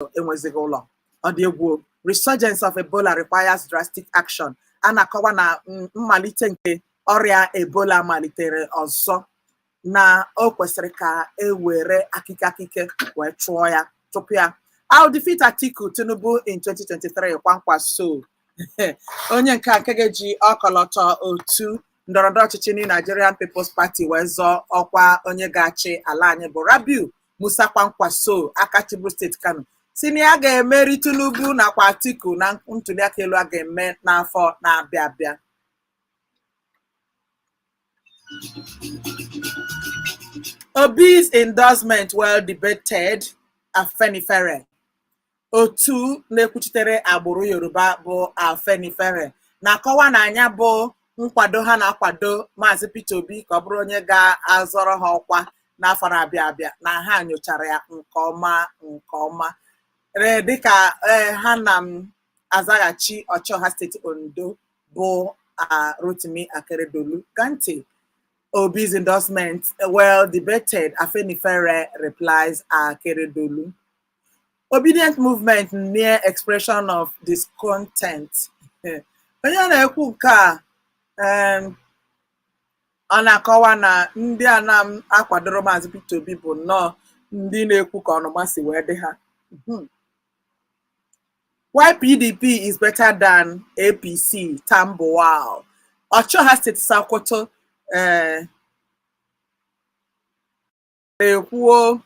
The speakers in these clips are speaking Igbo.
Enwezighị ụlọ. Ọ dị egwu. Resurgence of Ebola requires drastic action. A na-akọwa na mmalite nke ọrịa Ebola malitere ọzọ, na o kwesịrị ka e were akike akike wee chụọ ya, chụpụ ya. "I'll defeat Atiku, Tinubu in 2023," Kwankwaso. Onye nke a nke ga-eji ọkọlọtọ otu ndọrọndọrọ ọchịchị ndị Nigerian People's Party wee zọọ ọkwa onye ga-achị ala anyị bụ Rabiu Musa Kwankwaso, aka chịburu steeti Kano, si na ya ga-emeri Tinubu nakwa Atiku na ntuliaka elu a ga-eme n'afọ na-abịa abịa. Obi's endorsement well debated, Afenifere. Otu na-ekwuchitere agbụrụ Yoruba bụ Afenifere na-akọwa na anya bụ nkwado ha na-akwado Maazị Peter Obi ka ọ bụrụ onye ga-azọrọ ha ọkwa n'afọ na-abịa abịa, na ha nyochara ya nke ọma nke ọma. Ee, dịka ee ha na m azaghachi ọchịọha steeti Ondo bụ Rotimi Akeredolu gantị. "Obi's endorsement well debated," Afenifere replies Akeredolu. Obedient movement near expression of discontent. Onye na-ekwu nke a, ọ na-akọwa na ndị a na-akwadoro Maazị Peter Obi bụ nnọọ ndị na-ekwu ka ọnụma si wee dị ha. Why PDP is better than APC, Tambuwal. Ọchịọha steeti Sokoto na-ekwuo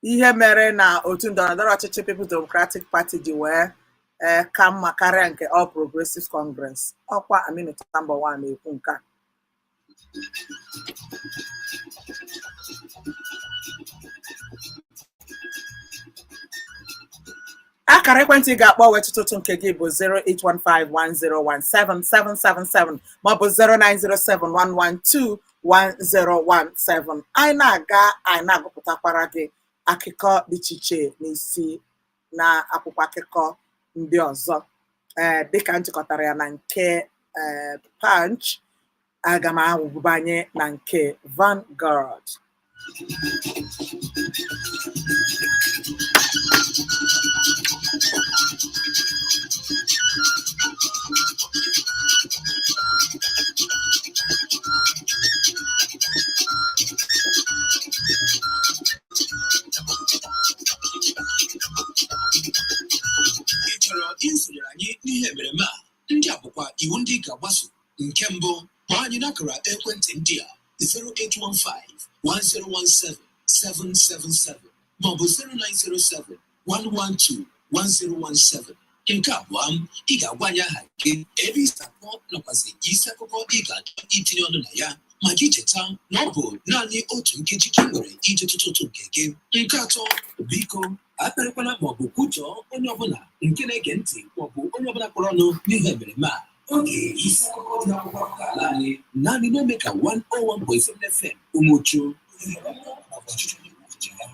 ihe mere na otu ndọrọndọrọ ọchịchị People's Democratic Party ji wee ka mma karịa nke All Progressives Congress. Ọkwa Aminu Tambuwal na-ekwu nke a. Akara ekwentị ị ga-akpọ wee tụtụ ụtụ nke gị bụ 08151017777 maọbụ 09071121017. Anyị na-aga, anyị na-agụpụtakwara gị akụkọ dị iche iche n'isi na akwụkwọ akụkọ ndị ọzọ, ee, dịka m jikọtara ya na nke ee Punch. Aga m awụbanye na nke Vanguard. Ị chọrọ isonyere anyị n'ihe emereme a? Ndị a bụkwa iwu ndị ị ga-agbaso. Nke mbụ, kpọọ anyị n'akara ekwentị ndị a: 0815 1017 777 maọbụ 0907 112 1017. Nke abụọ, ị ga-agwa anyị aha gị, ebe isi akpọ, nakwazi isi akụkọ ị ga-achọ itinye ọnụ na ya, ma gị cheta na ọ bụ naanị otu nkeji ka ị nwere iji tụtụ ụtụ nke gị. Nke atọ, biko akparịkwana maọbụ kwutọọ onye ọbụla nke na-ege ntị maọbụ onye ọbụla kpọrọ ọnụ n'ihe emereme a. Oge isi akụkọ dị n'akwụkwọ akụkọ ala anyị, naanị na-eme ka 101.7 FM Umuchu. Ọchịchị onye kwuo uche ya.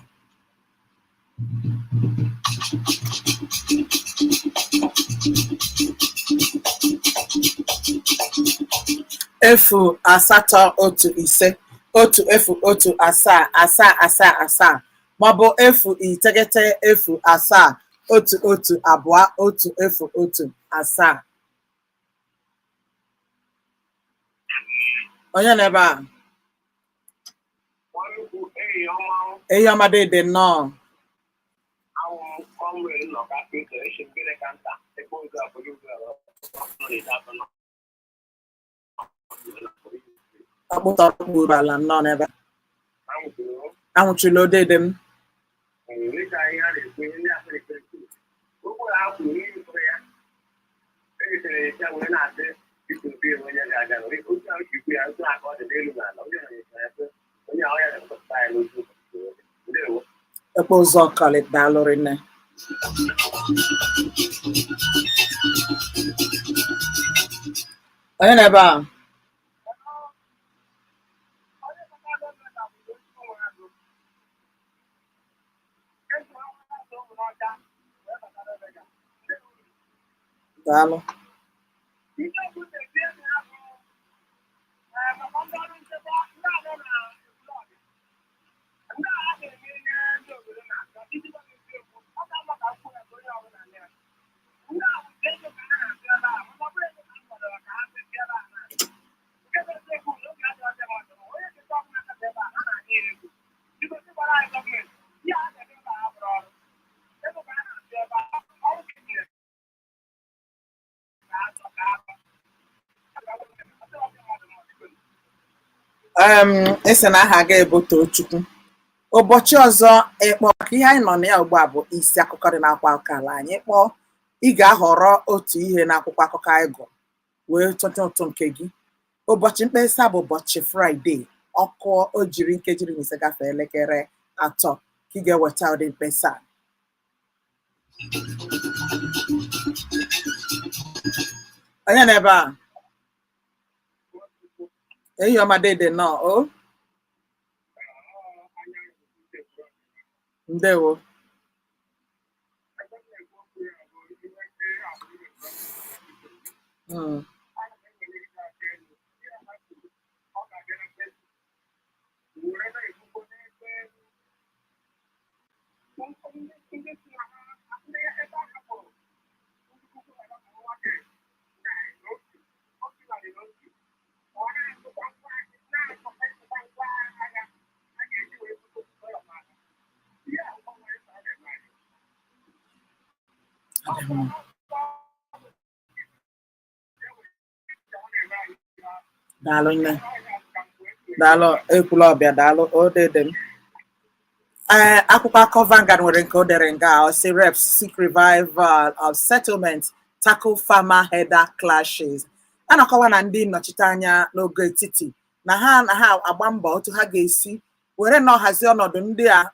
08115 017 777 maọbụ 0907 112 1017. Onye nọ ebe a? Nwannukwu, enyi ọma. Ehi ọma, dị nnọọ. Awụ m Comrade Nnọka Peter, esi m gịnị ka nta ebe ozu abụrụ ugbu a nọ atọ nọ. Ọkpụtọrọ kpuru ala, nnọọ n'ebe a. Anwụtụrụ. Anwụchila, odede m. Dịka ihe a na-ekwu, ihe ndị Afenifere kwuru, okwu ha kwuru n'ihi mkpụrụ ya ejitere ya wee na-asị Peter Obi enwe onye ga-abịa otu ahụ ji ikwu ya otu aka ọ dị n'elu na ala onye nọnyechara ya sị onye ahụ ya ga-akpọpụta ya n'otu ụbọchị. Ndewo. Ekpe ụzọ kọlị, daalụ rinne. Onye nọ ebe a? Daalụ. Esi na aha gị bụ Tochukwu. Ụbọchị ọzọ ịkpọ maka ihe anyị nọ na ya ugbu a bụ isi akụkọ dị n'akwụkwọ akụkọ ala anyị. Kpọọ, ị ga-ahọrọ otu ihe n'akwụkwọ akụkọ anyị gụrụ wee tụtụ ụtụ nke gị. Ụbọchị mkpesa bụ ụbọchị Fraịde, ọkụ o jiri nkeji 15 gafee elekere 3 ka ị ga-eweta ụdị mkpesa a. Onye nọ ebe a? Ehihie ọma, dede nọ o. Ndewo. Ọ dị mma. Daalụ nne. Daalụ, ekwula ọbịa, daalụ o dede m. Ee, akwụkwọ akụkọ Vanguard nwere nke o dere nga a, ọ sị reps seek revival of settlement, tackle farmer herder clashes. A na-akọwa na ndị nnọchiteanya n'ogo etiti na ha agba mbọ otu ha ga-esi were na ọhazi ọnọdụ ndị a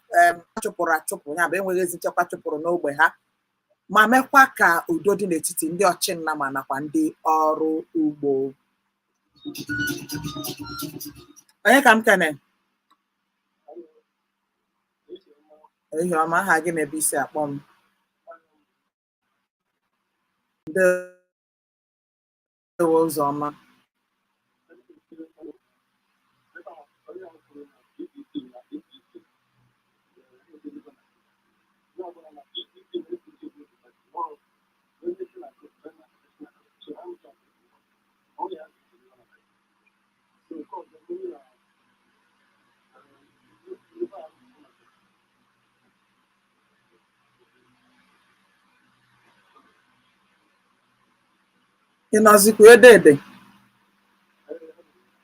chụpụrụ achụpụ, ya bụ enweghị ezi nchekwa chụpụrụ n'ogbe ha, ma mekwa ka udo dị n'etiti ndị ọchịnna ma nakwa ndị ọrụ ugbo. Onye ka m kene? Ehihie ọma, aha gị na ebe isi akpọ m? Ndewo, ụzọma. Ị nọzikwa edede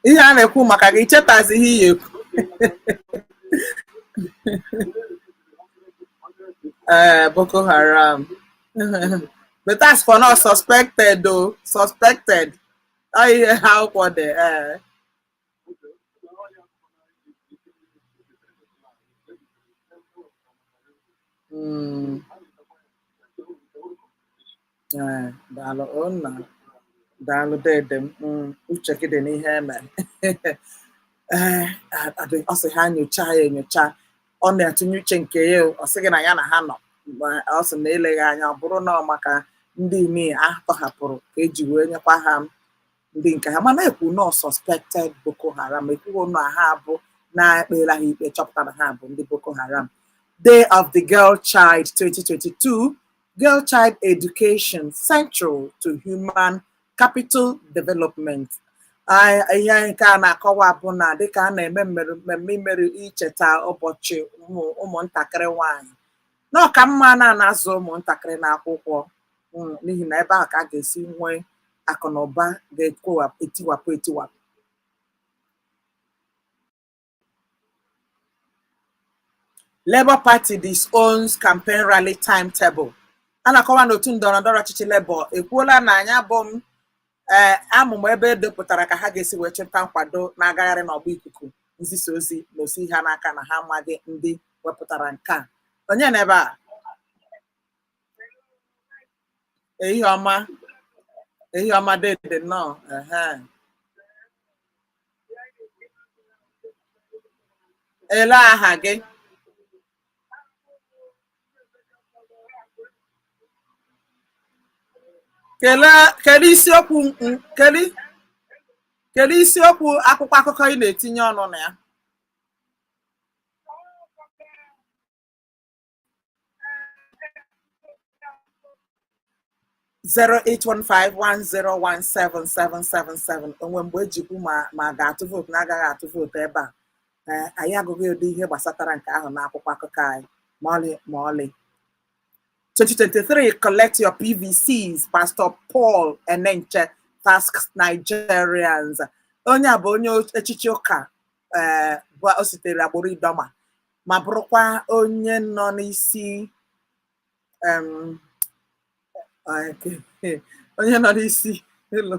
ihe a na-ekwu maka gị, ichetazi ihe iyi ekwu. Ee, Boko Haram, but that's for not suspected o, suspected. Ọ ihe ha akwụkwọ dị, ee. Ee, daalụ o nna, daalụ dede m. Uche gị dị n'ihe eme. Ee, ọ sị ha nyochaa ya enyocha, ọ na-atụnye uche nke ya o. Ọ sị gị na ya na ha nọ. Ma ọ sị na eleghị anya ọ bụrụ na ọ maka ndị ini a tọhapụrụ ka eji wee nyekwa ha ndị nke ha, mana ekwu nọ suspected Boko Haram, ekwughị na ha bụ na-ekpela ha ikpe chọpụta na ha bụ ndị Boko Haram. Day of the Girl Child 2022, Girl Child Education Central to Human Capital Development. Ihe nke a na-akọwa bụ na dịka a na-eme mmemme imeri icheta ụbọchị ụmụntakịrị nwanyị, na ọka mma na na-azụ ụmụntakịrị n'akwụkwọ, n'ihi na ebe ahụ ka a ga-esi nwee akụ na ụba ga-etiwapụ etiwapụ. Labour Party disowns campaign rally timetable. A na-akọwa na otu ndọrọ ndọrọ ọchịchị Labour ekwuola na anya bụ m ee amụma ebe edepụtara ka ha ga-esi wee chụta nkwado na-agagharị n'ọgba ikuku nzisa ozi na osi ha n'aka na ha amaghị ndị wepụtara nke a. Onye na ebe a? Ehihie ọma, ehihie ọma dede nnọọ. Ehe, ele aha gị? Kelee, kedu isiokwu kedu isiokwu akwụkwọ akụkọ ị na-etinye ọnụ na ya? 08151017777. Onwe mgbe ejikwu ma ga-atụ vootu na agaghị atụ vootu ebe a. Ee, anyị agụghị ụdị ihe gbasatara nke ahụ n'akwụkwọ akụkọ anyị ma ọlị ma ọlị. 2023, collect your PVCs, Pastor Paul Enenche tasks Nigerians. Onye a bụ onye echichi ụka. Ee, bụ o sitere agbụrụ Idoma ma bụrụkwa onye nọ n'isi em, okay, onye nọ n'isi ụlọ.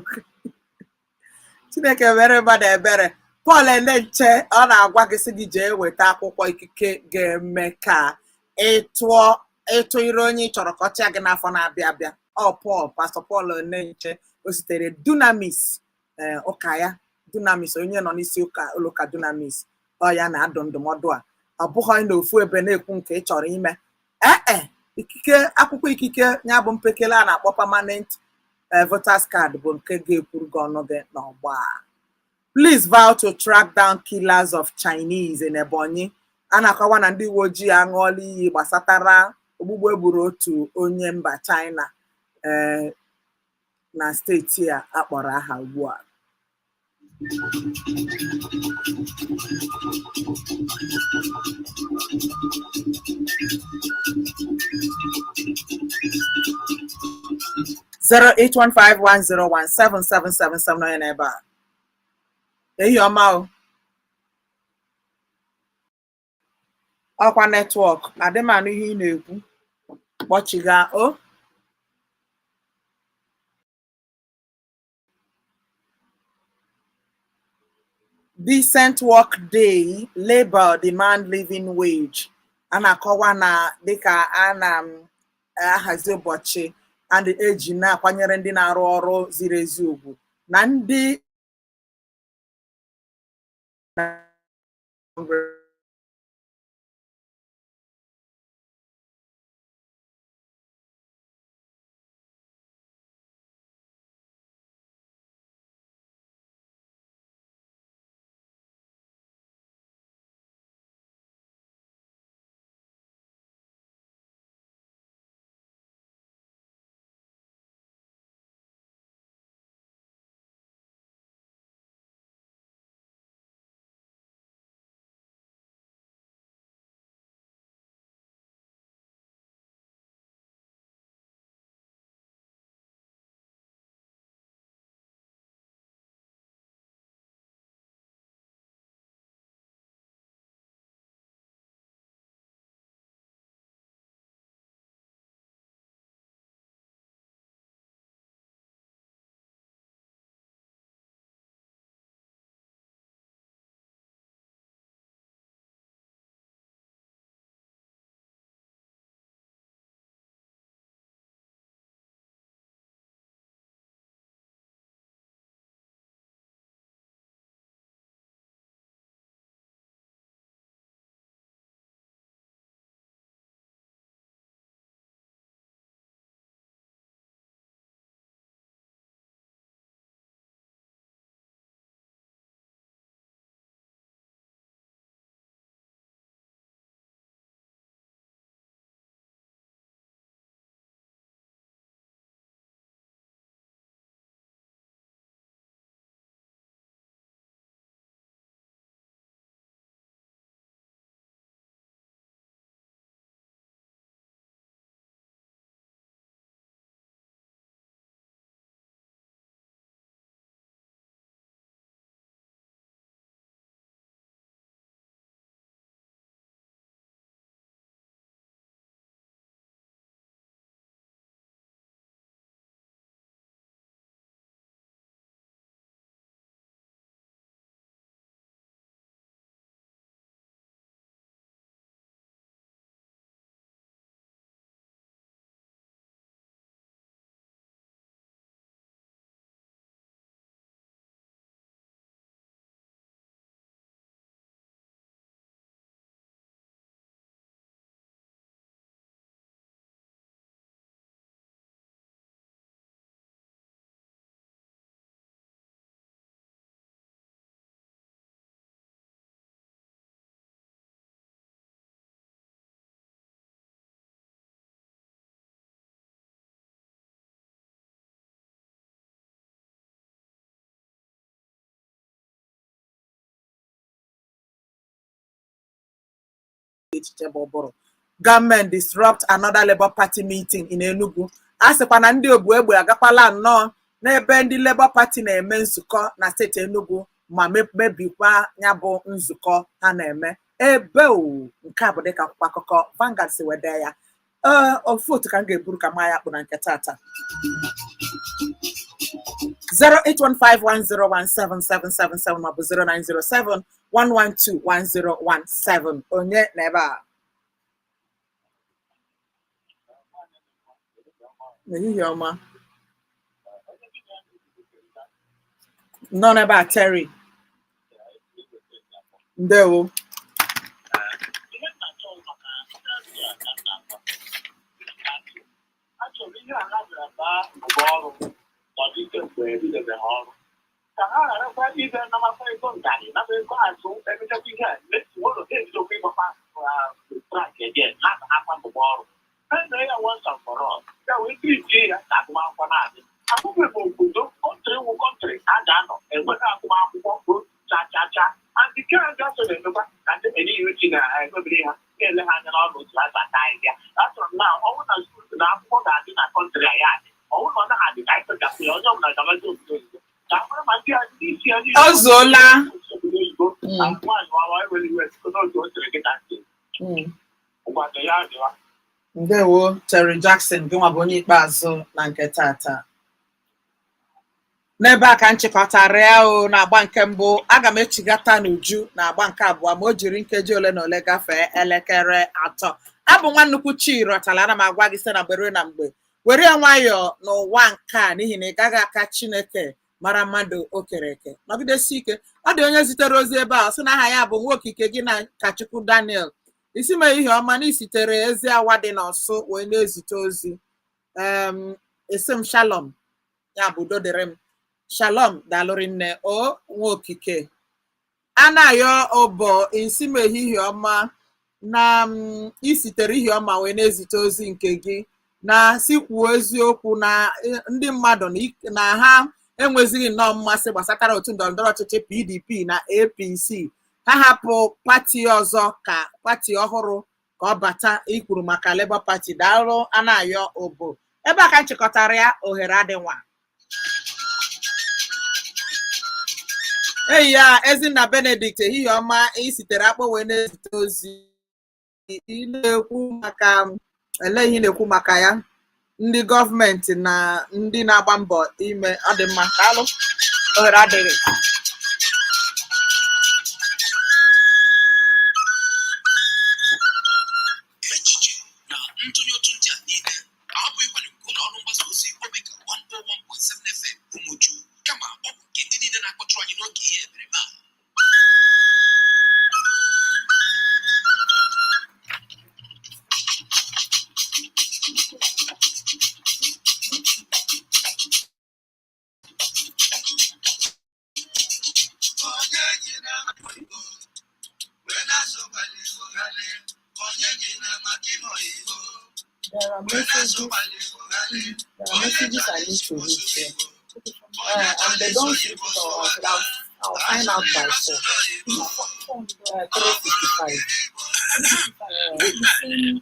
Chineke mere mmadụ ebere. Paul Enenche, ọ na-agwa gị sị gị jee weta akwụkwọ ikike ga-eme ka ịtụọ ịtụ ire onye ị chọrọ ka ọ chịa gị n'afọ na-abịa abịa. Ọ Paul, Pastor Paul Enenche, o sitere Dunamis, ee, ụka ya Dunamis, onye nọ n'isi ụka ụlọụka Dunamis. Ọ ya na-adụ ndụmọdụ a. Ọ bụghị na ofu ebe na-ekwu nke ị chọrọ ime. Ee, ikike, akwụkwọ ikike ya bụ mpekele a na-akpọ permanent voters card bụ nke ga-ekwuru gị ọnụ gị n'ọgbọ a. Police vow to track down killers of Chinese in Ebonyi. A na-akọwa na ndị uwe ojii aṅụọla iyi gbasatara ogbugbu egburu otu onye mba China, ee, na steeti a akpọrọ aha ugbu a. 08151017777. Onye n'ebe a? Ehi ọma o. Ọkwa network adị m anụ ihe ị na-ekwu. Kpọchiga o. Decent work day, labor demand living wage. A na-akọwa na dịka a na-ahazi ụbọchị a na-eji na-akwanyere ndị na-arụ ọrụ ziri ezi ugwu na ndị echiche bụ ụbụrụ. Gunmen disrupt another Labour Party meeting in Enugu. A sịkwa na ndị obu egbe agakwala nnọọ n'ebe ndị Labour Party na-eme nzukọ na steeti Enugu. Ma mebikwa ya bụ nzukọ ha na-eme ebe o. Nke a bụ dịka akwụkwọ akụkọ Vanguard si wee dee ya. Ee, ofu otu ka m ga-eburu ka maa ya kpụ na nke tata. 08151017777 maọbụ 09071121017. Onye na ebe a? Ehihie ọma. Nọ n'ebe a, Terry. Ndewo. Achọrọ ihe a ha bịara baa mbụba ọrụ n'ọdịike mgbe ebidobeghị ọrụ, ka ha gharakwa ibe namata ego ngarị, nata ego azụ, emechakwa ihe a nwere ha ebidokwa ịgbakwa strike again, ha akwa mbụba ọrụ. Ha mere ya once and for all, ya wee tritie ya ka agụmakwụkwọ na-adị. Ahụbeghị m obodo country wụ country a ga-anọ enweghị agụmakwụkwọ bụ cha cha cha. And nke a ga-so na-emekwa ka ndị NUT na-emebiri ha na-ele ha anya n'ọnụ otu ha si ata ahịhịa. Achọrọ m na ọnwụ na school na akwụkwọ ga-adị na country a, ya adị. Ọnwụ na ọ naghị adị, ka anyị kpechapụ ya, onye ọbụla gabazi obodo oyibo, ka a mara ma ndị a ndị isi ya niile O zuola. Obodo oyibo. Nwaanyị wawa ewere iwe site n'otu o siri dị ka nke ụgbado ya adịwa. Ndewo, Terry Jackson. Gị nwa bụ onye ikpeazụ na nke tata. N'ebe a ka m chịkọtara ya o na-agba nke mbụ. Aga m echigata n'uju na agba nke abụọ ma o jiri nkeji ole na ole gafee elekere 3. Abụ nwa nnukwu chi rọtara. Ana m agwa gị site na mgbe ruo na mgbe, were ya nwayọọ n'ụwa nke a, n'ihi na ị gaghị aka Chineke mara mmadụ o kere eke. Nọgidesi ike. Ọ dị onye zitere ozi ebe a, sị na aha ya bụ nwa okike gị na Kachukwu Daniel. Isi m ehihie ọma na isitere ezi awa dị n'Ọsụ wee na-ezite ozi. Esi m shalom, ya bụ udo dịrị m. Shalom, daalụrị nne o nwa okike. Anayo ọbọ, isi m ehihie ọma na isitere ihe ọma wee na-ezite ozi nke gị, na si kwuo eziokwu na ndị mmadụ na ha enwezighị nnọọ mmasị gbasatara otu ndọrọndọrọ ọchịchị PDP na APC. Ha hapụ party ọzọ, ka party ọhụrụ ka ọ bata. Ikwuru maka Labour Party. Daalụ, Anayo obo. Ebe a ka m chịkọtara ya, ohere adịnwa. Eyi ya, Ezinna Benedict, ehihie ọma. Isitere akpọ wee na-ezite ozi. Ị na-ekwu maka ele ihe ị na-ekwu maka ya, ndị gọọmenti na ndị na-agba mbọ ime ọ dị mma. Daalụ, ohere adịghị. Echiche na ntụnye ụtụ ndị a niile abụghịkwa nke ụlọ ọrụ mgbasa ozi Omega 101.7 FM Umuju, kama ọ bụ nke ndị niile na-akpọtụrụ anyị n'oge ihe emereme a. There are messages I need to read here. And they don't read it until I'll find out by 4. 3:55.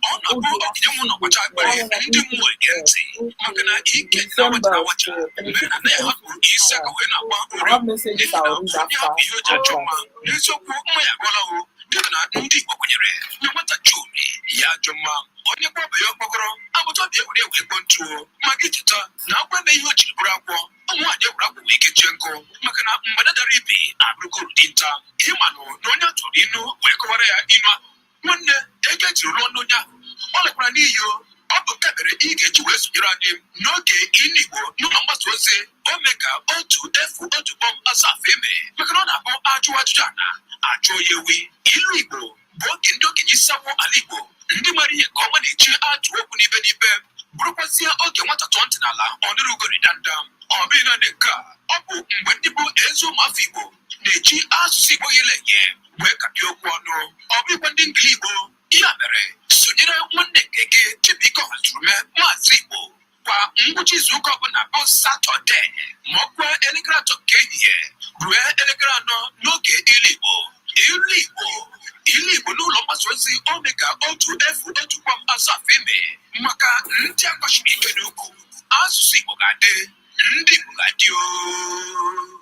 Ọ na-abụ ogige nwụ n'ọgbacha akpịrị, ndị mmụọ ege ntị, maka na ike na-awacha awacha mere na na-ahapụ isi aka wee na-agba I ori have messages n'ihi na I'll read onye after hapụ ihe o ji achọ mma that. n'eziokwu, mma ya agwụla o. Dịka na ndị Igbo kwenyere na nwata jụ omi ya ajụ mma, onye gbaba ya ọkpọkọrọ agbata obi ewere ewe kpọ ntuo. Ma gị cheta na agwọ eme ihe o jiri bụrụ agwọ, ụmụ nwaanyị ewere agwọ wee kechie nkụ, maka na mgbada dara ibi abụrụgo dinta. Ịmanụ na onye a tụrụ inu wee kọwara ya inu ahụ, nwanne, ego ejiri rụọ n'onye ahụ ọ lekwara n'iyi o. Ọ bụ nke mere ị ga-eji wee sonyere anyị n'oge inu Igbo n'ụlọ mgbasa ozi Omega 101.7 eme, maka na ọ na-abụ ajụ ajụjụ ana ajụ ya ewi. Ilu Igbo bụ oge ndị okenye isi awọ ala Igbo, ndị mara ihe nke ọma, na-eji atụ okwu n'ibe n'ibe, bụrụkwazịa oge nwata tọọ ntị n'ala ọ nụrụ ugori dandam. Ọ bụghị naanị nke a, ọ bụ mgbe ndị bụ ezi ụmụafọ Igbo na-eji asụsụ Igbo ghere eghe wee kapịa okwu ọnụ, ọ bụghịkwa ndị ngili Igbo. Ya mere, sonyere nwanne nke gị Chibuike Ọhazurume, Maazị Igbo, kwa ngwụcha izuụka ọbụla bụ Satọde, ma ọ kwee elekere 3 nke ehihie ruo elekere 4 n'oge ilu Igbo. Ilu Igbo, ilu Igbo n'ụlọ mgbasa ozi Omega 101.7 eme, maka ndị agbachiri ike n'ukwu. Asụsụ Igbo ga-adị, ndị Igbo ga-adị ooo.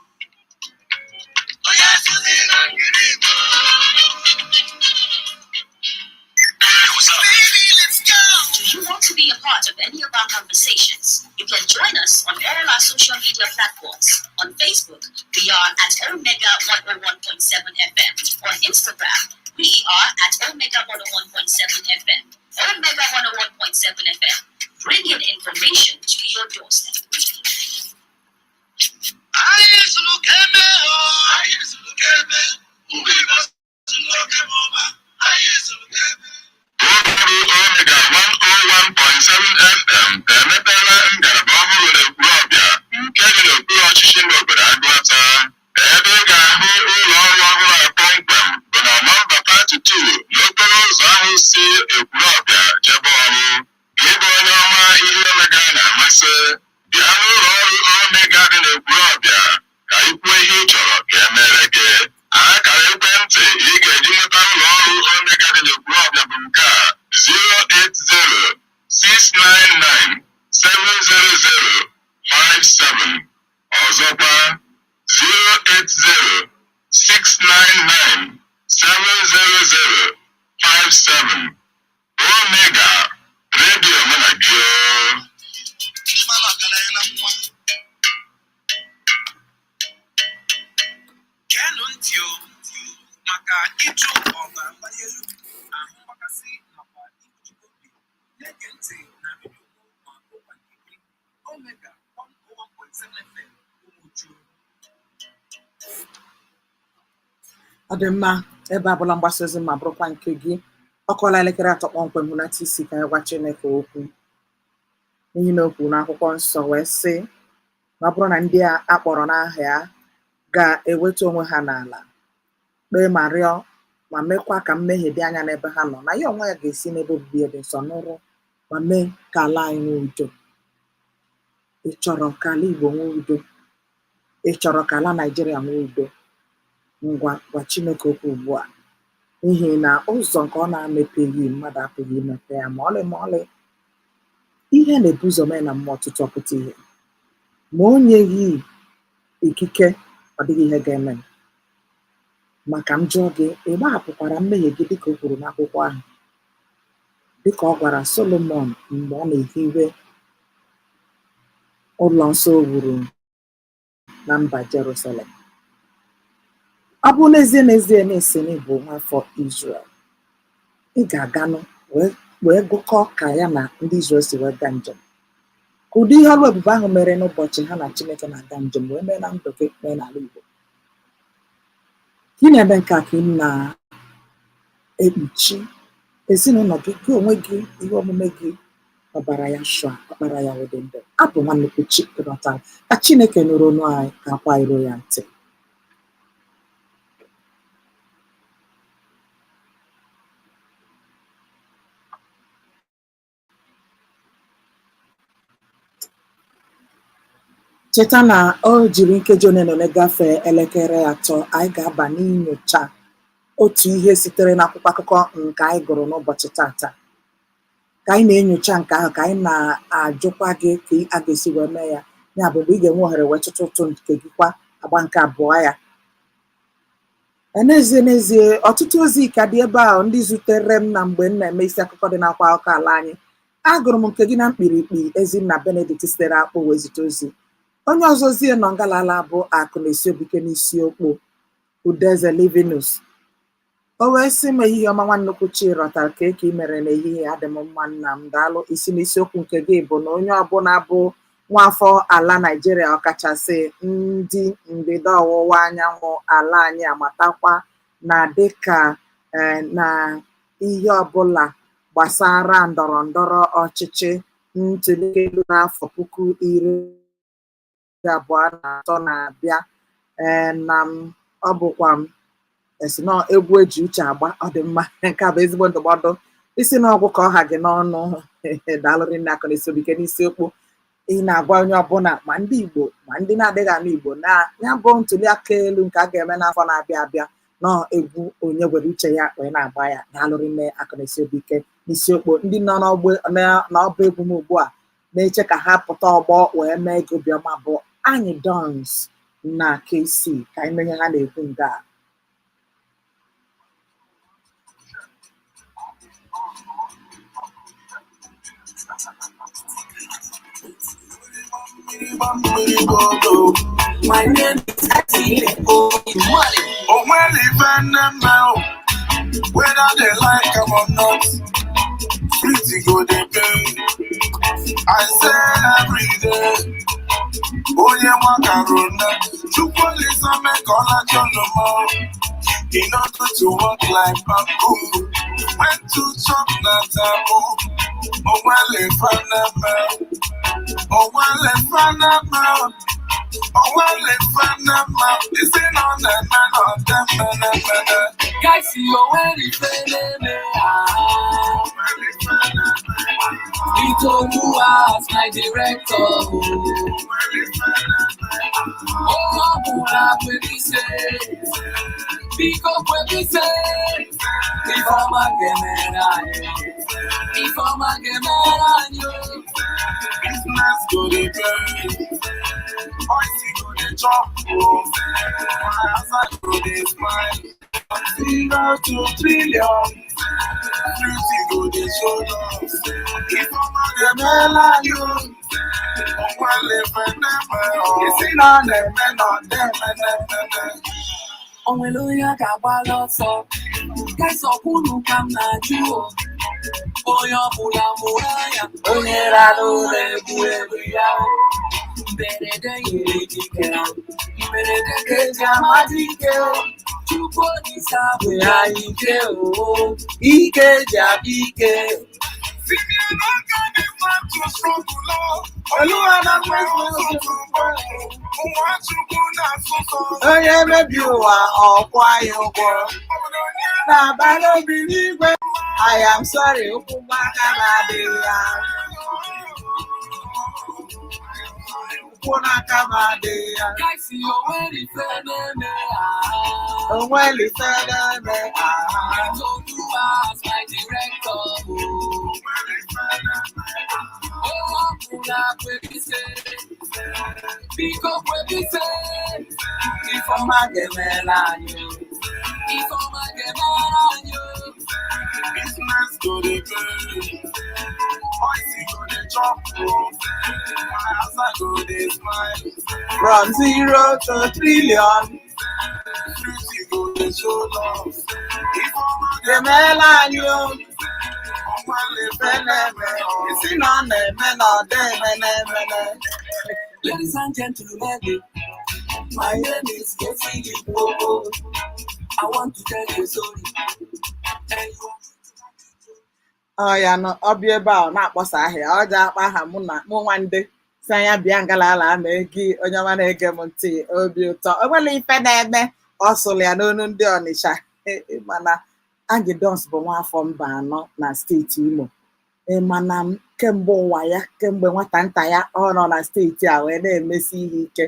Do you want to be a part of any of our conversations? You can join us on all our social media platforms. On Facebook, we are at Omega 101.7 FM. On Instagram, we are at Omega 101.7 FM. Omega 101.7 FM, bringing information to your doorstep. Anyị zụrụ ka eme o, anyị zụrụ ka eme. Ụmụ Igbo zụrụ oke ma ụma, anyị zụrụ ka eme. Ụlọọrụ Omega 101.7 FM emepeela ngalaba ọhụrụ n'Ekwulọbịa nke dị n'okpuru ọchịchị n'obodo Agụata. Ebe ị ga-ahụ ụlọ ọrụ ọhụrụ a kpọmkwem bụ na nọmba 32 n'okporo ụzọ ahụ si Ekwulọbịa jebe Ọrụ. Gị bụ onye ọma ihe Omega na-amasị, bịa n'ụlọ ọrụ Omega dị n'Ekwulọbịa ka ị kwuo ihe ị chọrọ ka e mere gị. Akara ekwentị ị ga-eji nweta ụlọ ọrụ Omega dị n'Ekwulọbịa bụ nke a: 08069970057. Ọzọkwa, 08069970057. Omega redio mụ na gị o. Ndị mara ọgaranya na nwa. Geenụ ntị o maka ịjụ ọbara mgbali elu, ahụ mgbakasị nakwa ikpuchite obi. Na-ege ntị na redio ma bụrụkwa nke gị, Omega 101.7 FM, Ụmụchu. Ọ dị mma, ebe abụla mgbasa ozi ma bụrụkwa nke gị. Ọ kụọla elekere 3 kpọmkwem. Hụnata isi ka anyị gwa Chineke okwu, n'ihi na o kwuru n'akwụkwọ nsọ wee sị na ọ bụrụ na ndị a akpọrọ n'aha ya ga-eweta onwe ha n'ala, kpee ma rịọ ma mekwa ka mmehie dị anya n'ebe ha nọ, na ya onwe ya ga-esi n'ebe obibi ya dị nsọ nụrụ ma mee ka ala anyị nwee udo. Ị chọrọ ka ala Igbo nwee udo? Ị chọrọ ka ala Naịjirịa nwee udo? Ngwa, gwa Chineke okwu ugbu a, n'ihi na ụzọ nke ọ na-emepeghị, mmadụ apụghị imepe ya ma ọlị ma ọlị. Ihe na-ebu ụzọ mee na mmụọ tutu ọ pụta ihe. Ma o nyeghị ikike, ọ dịghị ihe ga-eme. Maka m jụọ gị, ị gbahapụkwara mmehie gị dịka o kwuru n'akwụkwọ ahụ, dịka ọ gwara Solomon mgbe ọ na-ehiwe ụlọ nsọ o wuru na mba Jerusalem? Ọ bụ n'ezie n'ezie na esi na ị bụ nwaafọ Israel, ị ga-aganụ wee gụkọọ ka ya na ndị Israel si wee gaa njem, ka ụdị ihe ọrụ ebube ahụ mere n'ụbọchị ha na Chineke na-aga njem wee mee na ndụ gị, mee n'ala Igbo. Ka ị na-eme nke a, ka ị na-ekpuchi ezinụlọ gị, gị onwe gị, ihe omume gị, ọbara ya shụa ọkpara ya wee dị ndụ. Abụ nwa nnukwu chi ịghọta ka Chineke nụrụ ọnụ anyị, ka akwa iro ya ntị. Cheta na o jiri nkeji ole na ole gafee elekere 3, anyị ga-aba n'inyocha otu ihe sitere n'akwụkwọ akụkọ nke anyị gụrụ n'ụbọchị tata. Ka anyị na-enyocha nke ahụ, ka anyị na-ajụkwa gị ka a ga-esi wee mee ya, ya bụ mgbe ị ga-enwe ohere wee tụtụ ụtụ nke gị kwa agba nke abụọ ya. N'ezie n'ezie, ọtụtụ ozi ka dị ebe a ndị zutere m na mgbe m na-eme isi akụkọ dị n'akwa akụkọ ala anyị. Agụrụ m nke gị na mkpirikpi. Ezinna Benedict sitere akpụ wee zite ozi. Onye ọzọ zie nọ ngalala bụ akụ na-esi obike n'isi okpo Udeze Livinus. O wee sị m, ehihie ọma, nwa nnukwu chi rọtara ka eke i mere n'ehihie. Adị m mma, nna m, daalụ. Isi n'isiokwu nke gị bụ na onye ọbụla bụ nwaafọ ala Naịjirịa, ọkachasị ndị ndịda ọwụwa anyanwụ ala anyị, amatakwa na dịka na ihe ọbụla gbasara ndọrọ ndọrọ ọchịchị ntụliaka elu n'afọ 2023 na-abịa, na m ọ bụkwa m esi na egwu eji uche agba. Ọ dị mma, nke a bụ ezigbo ndụmọdụ isi na ọgwụ ka ọ ha gị n'ọnụ. Daalụrị nne akụ na-esi obi ike n'isi okwu. Ị na-agwa onye ọbụla, ma ndị Igbo ma ndị na-adịghị anụ Igbo, na ya bụ ntuli aka elu nke a ga-eme n'afọ na-abịa abịa nọ egwu onye were uche ya wee na-agba ya. Daalụrị nne akụ na-esi obi ike n'isi okpo. Ndị nọ n'ọba egwu m ugbu a na-eche ka ha pụta ọgbọ wee mee gị obiọma bụ anyị Dons. Na KC ka anyị menye ha na-ekwu nke a. My name is Oh, well, even them now, whether they like am or not, pretty go they pay. I say every day, onye macarona, Chukwu Olisa make all a jollomo. E no good to walk like bamboo, when to chop na taboo. Oh, well, if I never, oh, well, if I never. Oh, well, if I never, it's in on the man of them, Guys, you already Itoluwa as my director. Oh, Abula Kwebise. Biko Kwebise. Ifeọma ga-emere anyị. Ifeọma ga-emere anyị. Business go dey pay, boys go dey chop, oh. My go dey smile. From zero to trillion, beauty go dey show love. If ọma ga-emela anyị o, o nwere ife na-eme o. Isi na ọ na-eme na ọ na-eme na-eme. O nwere onye a ga-agbala ọsọ. Guys, ọkwụnụ ka m na-ajụ o. Onye ọbụla mụrụ anya, onye rara ụra egwu egwu ya o. Mberede nyere dike o. Mberede ka eji ama dike o. Chukwu Olisa bụ ya ike o. Ike ji akpa ike. Tinye n'aka gị mmadụ struggle o. Oluwa na-akpa ụtụtụ mgbe ụmụ Chukwu na-asụsọ. Onye mebi ụwa ọkwụ anyị ụgwọ Obodo onye na-abalị obi n'igwe. I am sorry, ụkwụ mgbaka m adịghị ya, ụkwụ n'aka m adịghị ya. Guys, o nwere ife na-eme ah. Onwere ife na-eme aha. Itoluwa as my director o. Oh, Abula Kwebise. Biko Kwebise. Ifeọma ga-emere anyị o. Ifeọma ga-emere anyị o. Business go dey pay, boys go dey chop, oh. My house go dey smile, From zero to trillion, beauty go dey show love. If ọma ga-emela anyị o. ga-enwele Ife na-eme isi na ọ na-eme na ọ dị eme na-emene. Ladies and gentlemen, my name is Casey Igboho. I want to tell you a story. And you Ọ ya nọ ọbịa ebe a ọ na-akpọsa ahịa ọ ji akpa aha mụ na mụ nwa ndị si anya bịa ngalala ma egi onye ọma na-ege m ntị obi ụtọ o nwere ife na-eme. Ọ sụrụ ya n'onu ndị Ọnịsha. Mana Angie Dons bụ nwaafọ mba anọ na steeti Imo. Mana m kemgbe ụwa ya, kemgbe nwata nta ya, ọ nọ na steeti a wee na-emesi ihe ike.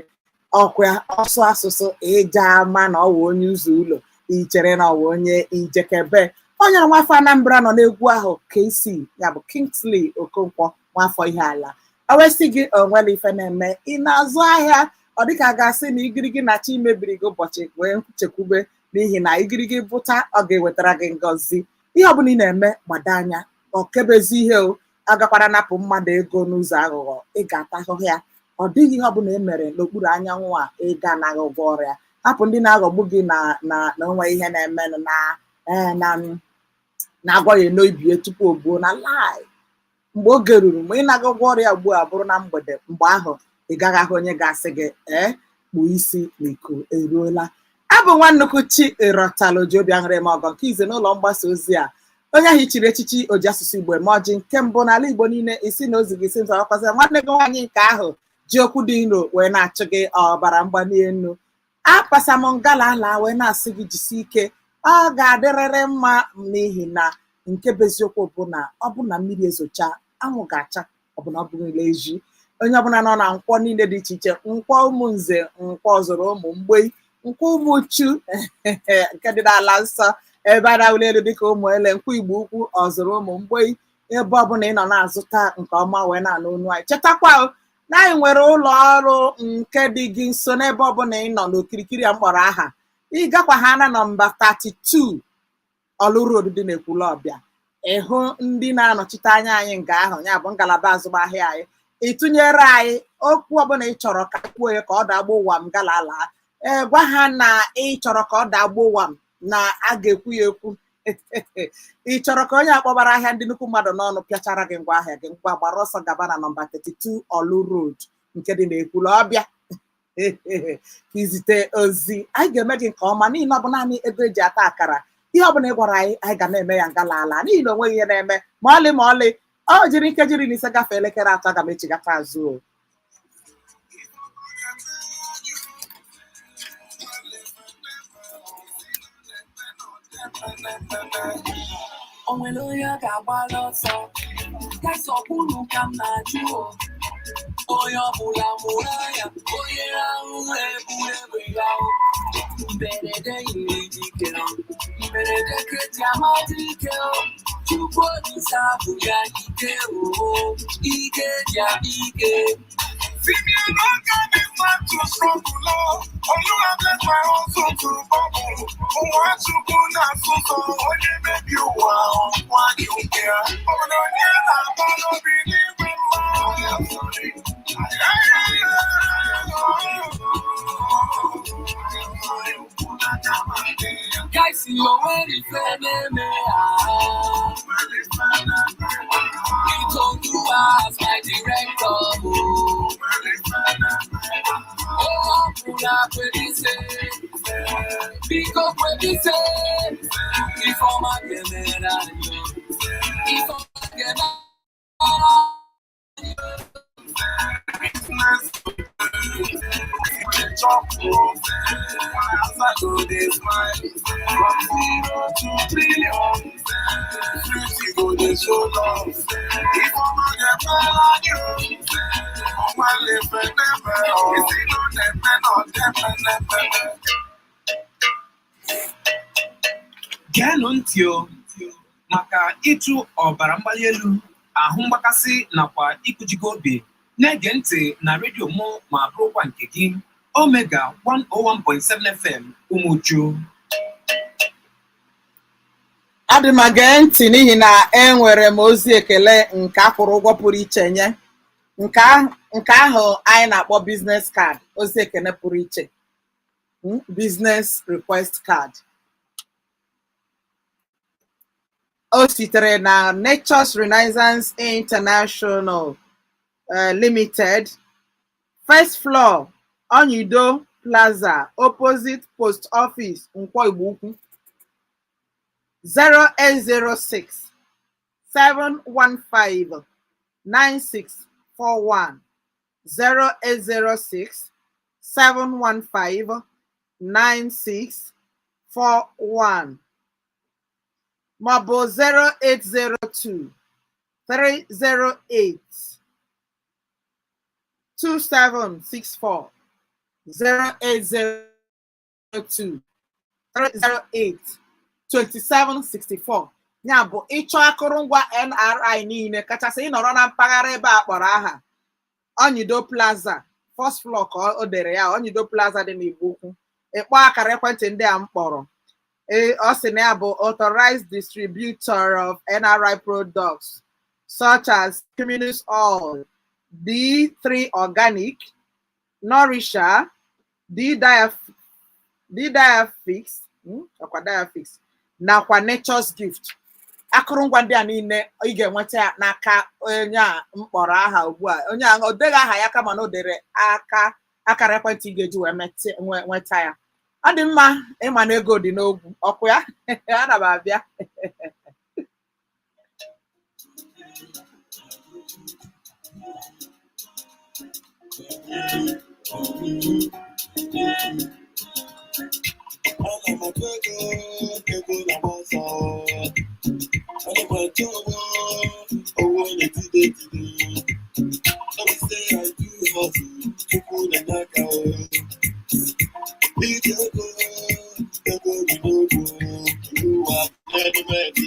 Ọkwa ọsụ asụsụ ịja ama na ọ wụ onye ụzọ ụlọ ichere na ọ wụ onye ijekebe. Onye nwafọ Anambra nọ n'egwu ahụ KC ya bụ Kingsley Okonkwo, nwafọ ihe ala o wesị gị onwere ife na-eme. Ị na-azụ ahịa ọ dịka a ga-asị na igirigi na chi mebiri gị ụbọchị, wee chekwube n'ihi na igirigi bụta ọ ga-ewetara gị ngọzi. Ihe ọbụla ị na-eme, gbado anya ọ kebezi ihe o agakwara napụ mmadụ ego n'ụzọ aghụghọ, ị ga-ata ahụhụ ya. Ọ dịghị ihe ọbụla e mere n'okpuru anyanwụ a ị ga-anaghị ụgwọ ọrịa. Hapụ ndị na-aghọgbu gị na na na onwe ihe na-emenụ na ee na na-agwa ya n'obie tupu o gbuo na lai. Mgbe oge ruru ma ị naghị ụgwọ ọrịa ugbu a bụrụ na mgbede mgbe ahụ ị gaghị ahụ onye ga-asị gị ee kpuo isi n'iko eruola. Abụ nwa nnukwu chi ịrọtala oji obi aṅụrị eme ọgọ nke ize n'ụlọ mgbasa ozi a. Onye ahụ ichiri echichi oji asụsụ Igbo eme ọjị nke mbụ n'ala Igbo niile isi na ozi gị si nzọ ọkwazi nwanne gị nwaanyị nke ahụ ji okwu dị nro wee na-achụ gị ọbara mgbali elu. Apasa m ngala ala wee na-asị gị jisie ike, ọ ga-adịrịrị mma n'ihi na nke bụ eziokwu bụ na ọ bụ na mmiri ezocha anwụ ga-acha ọbụna ọ bụghịla ezi. Onye ọbụla nọ na nkwọ niile dị iche iche, nkwọ ụmụnze, nkwọ ọzụrụ ụmụ mgbei, nkwọ ụmụ chu nke dị n'ala nsọ ebe a na-awụli elu dịka ụmụ ele, nkwọ Igbo ukwu ọzụrụ ụmụ mgbei, ebe ọbụla ị nọ na-azụta nke ọma wee na-anụ onu anyị. Chetakwa o, Na anyị nwere ụlọ ọrụ nke dị gị nso n'ebe ọbụla ị nọ n'okirikiri a mkpọrọ aha. Ị gakwa ha na nọmba 32 Ọlụ Road dị n'Ekwulọbịa. Ịhụ ndị na-anọchite anya anyị nga ahụ, ya bụ ngalaba azụmahịa anyị. Ị tụnyere anyị okwu ọbụla ị chọrọ ka kwuo ya ka ọ dagbuo ụwa m galala. Ee, gwa ha na ị chọrọ ka ọ dagbuo ụwa m na a ga-ekwu ya ekwu. Ị chọrọ ka onye akpọbara ahịa ndị nnukwu mmadụ n'ọnụ pịachara gị ngwa ahịa gị, ngwa, gbara ọsọ gaba na nọmba 32 Ọlụ Road nke dị n'Ekwulọbịa ka izite ozi. Anyị ga-eme gị nke ọma n'ihi na ọ bụ naanị ego eji ata akara. Ihe ọbụla ị gwara anyị, anyị ga na-eme ya ngala ala n'ihi na o nweghị ihe na-eme ma ọlị ma ọlị. Ọ jiri nkeji 15 gafee elekere 3, aga m echigata azụ o. O nwere onye a ga-agbala ọsọ? Guys, ọkwụnụ ka m na-ajụ o. Onye ọbụla mụrụ anya, onye rahụ ụra ebu egbe ya o. Mberede yiri dike o. Mberede ka eji ama dike o. Chukwu Olise abụ ya ike o. Ike dị akpa ike. Simeon Oga this man to struggle, Lord. Olúwa bless my hustle to bubble. Ụwa Chukwu na-asụsọ, onye mebi ụwa ọnwa gị oke ya. Ọ bụ na onye na-agba n'obi n'igwe mma. Guys, o nwere ife na-eme ha. Itooluwa as my director o. Onye ọbụla kwelise, biko kwelise, ifeọma ga-emere anyị. Ifeọma ga-emere anyị. Chop, my answer go dey smile. From zero to trillion, 50 go dey show love. If ọmọ yẹn fẹ́ láyé o, ọmọ lè fẹ́ nẹ́fẹ̀ o. Ìsínú nẹ́fẹ̀ náà nẹ́fẹ̀ nẹ́fẹ̀. Geenụ ntị o maka ịchụ ọbara mgbali elu, ahụ mgbakasị nakwa ịkụjigo obi. Na-ege ntị na redio mụ ma bụrụkwa nke gị, Omega 101.7 FM Umuchu. Adị m gee ntị n'ihi na enwere m ozi ekele nke akwụrụ ụgwọ pụrụ iche nye nke ahụ anyị na-akpọ business card, ozi ekele pụrụ iche, business request card. O sitere na Nature's Renaissance International Limited, first floor, Onyido Plaza, opposite Post Office, Nkwo Igbo Ukwu. 0806 715 9641, 0806 715 9641 maọbụ 0802 308 2764, 0802 308 2764. Ya bụ ịchọ akụrụngwa NRI niile, kachasị ịnọrọ na mpaghara ebe a kpọrọ aha Onyido Plaza, first floor ka o dere ya, Onyido Plaza dị n'Igbo Ukwu. Ịkpọ akara ekwentị ndị a m kpọrọ. Ee, ọ sị na ya bụ authorized distributor of NRI products such as Cumulus Oil, D3 Organic, Nourisher, D-Diafix, ọkwa Diafix, nakwa Nature's Gift. Akụrụngwa ndị a niile ị ga-enweta ya n'aka onye a mkpọrọ aha ugbu a. Onye a o deghị aha ya kama na o dere aka akara ekwentị ị ga-eji wee nweta ya. Ọ dị mma ịma na ego dị n'ogwu ọkụ ya. Ana m abịa. Ana m atụ ego, ego na-agba ọsọ. Ana m achọ owó, owó na-etide etide. No be say I do hustle, Chukwu na-enye aka o. Ije ego, ego dị n'ogwu, Olúwa binyelu m ego.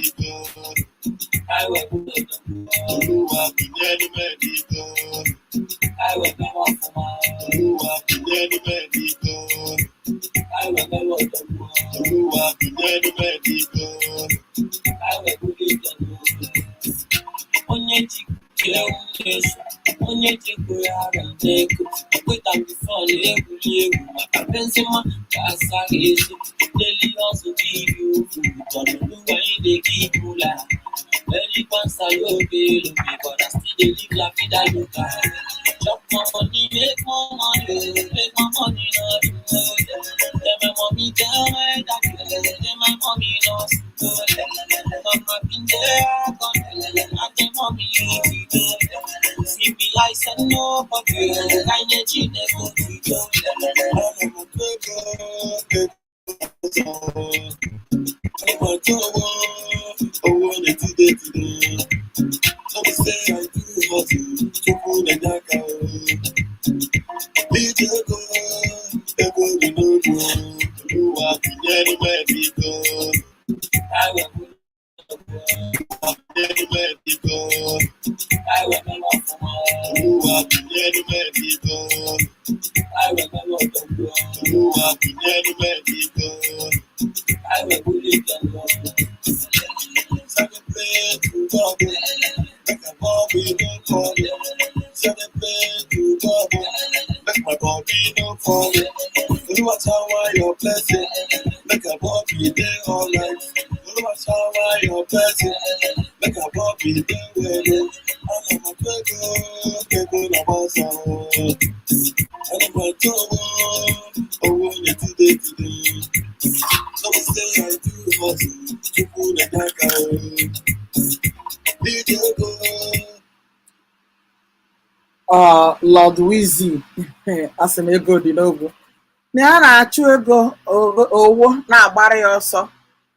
Olúwa binyelu m ego. Anyị wee mewe ọfụma. Olúwa tinyere m ego. Anyị wee mewe ọdọgwu. Olúwa tinyere m ego. Anyị wee bulie ike n'oge. Onye ji ewu na-eso, onye ji ego ya ara n'ego. Wait and before na-egwuri egwu maka Benzema ga-asa gị ezi. Daily hustle give you food, but Oluwa him dey give mula. Elephants are your bail, but I still dey live la vida loca. Chop my money, make more money, make my money, no do. Tell my mommy, tell my daddy, tell my mommy, no do. Mama been there, I gone, I tell mommy, you be there. CBI said nobody, I need you, they go to go. Ana m atụ ego, ego Ana m atụ owó, owó na-etide etide. No be say I do hustle, Chukwu na-enye aka o. Ije ego, ego dị n'ogwu. Olúwa tinyere m ego. I will Tinyere m ego. I will Olúwa tinyere m ego. I will Olúwa tinyere m ego. I will Celebrate to God, make my body no fall. Celebrate to God, make my body no fall. Olúwa shower your blessing, make my body dey alright. Olúwa shower your blessing, make my body dey well. Ana m atụ ego, ego na-agba ọsọ. Ana m atụ owó, owó na-etide etide. No be say I do hustle, Chukwu na-enye aka o. Ije ego. Ọ Lord Wizzy asị m ego dị n'ogwu na ya na-achụ ego owo na-agbara ya ọsọ,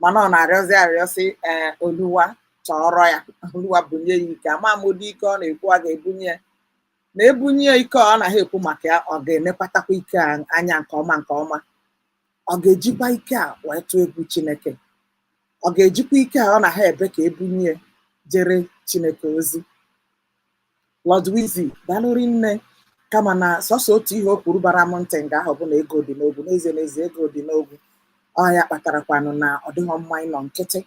mana ọ na-arịọzi arịọsị ee Oluwa chọrọ ya, Oluwa bunye ya ike. Ama m ụdị ike ọ na-ekwu a ga-ebunye ya, na ebunye ya ike ọ naghị ekwu maka ya, ọ ga-enekwatakwa ike a anya nke ọma nke ọma. Ọ ga-ejikwa ike a wee tụọ egwu Chineke? Ọ ga-ejikwa ike a ọ naghị ebe ka ebunye ya jere Chineke ozi? Lord Wizzy, daalụ rinne. Kama na sọsọ otu ihe o kwuru bara m ntị nga ahụ bụ na ego dị n'ogwu. N'ezie n'ezie, ego dị n'ogwu. Ọ ya kpatarakwanụ na ọ dịghọ mma ịnọ nkịtị.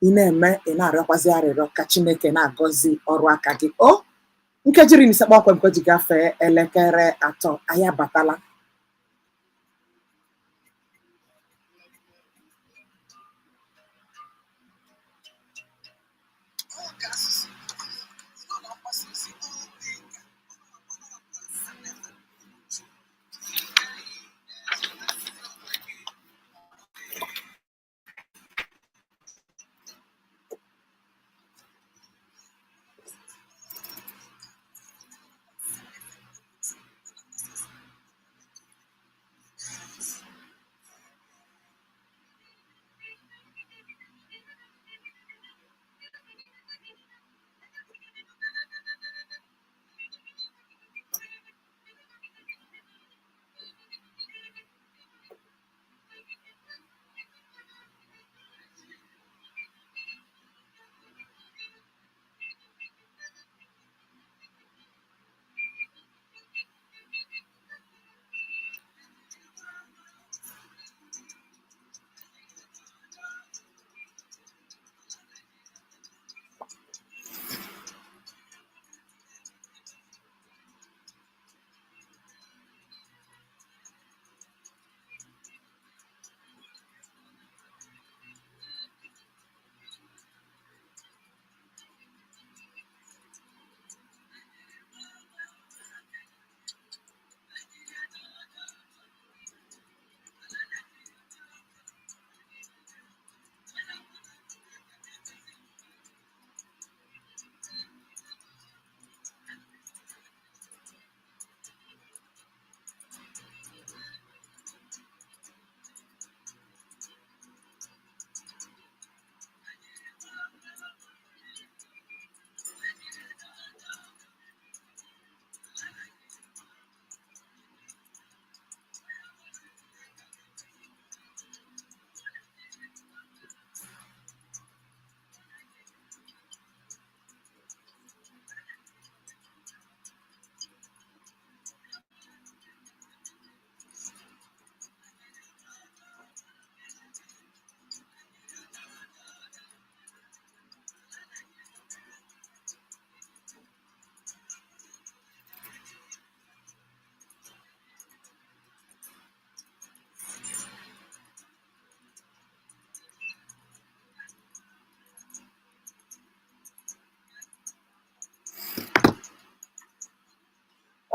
Ị na-eme, ị na-arịọkwazi arịrịọ ka Chineke na-agọzi ọrụ aka gị. O nkeji 15 kpọmkwem ka o ji gafee elekere 3, anyị abatala. Oge asụsụ ụlọ mgbasa ozi Omega 101.7 FM.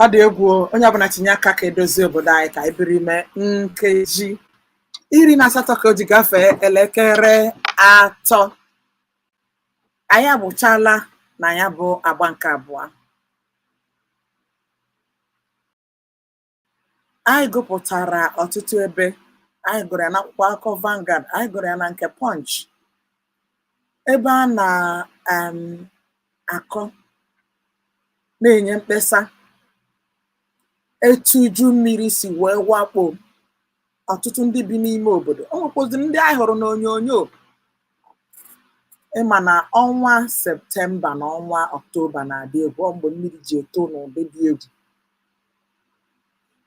Ọ dị egwu o. Onye ọbụla tinye aka ka edozie obodo anyị ka anyị biri ime. Nkeji 18 ka o ji gafee elekere 3. Anyị agbụchala na ya bụ agba nke abụọ. Anyị gụpụtara ọtụtụ ebe. Anyị gụrụ ya n'akwụkwọ akụkọ Vanguard, anyị gụrụ ya na nke Punch, ebe a na akọ na-enye mkpesa etu iju mmiri si wee wakpo ọtụtụ ndị bi n'ime obodo. O nwekwaziri ndị anyị hụrụ n'onyonyo. Ịma na ọnwa Septemba na ọnwa Ọktoba na-adị egwu, ọ mgbe mmiri ji eto n'ụdị dị egwu.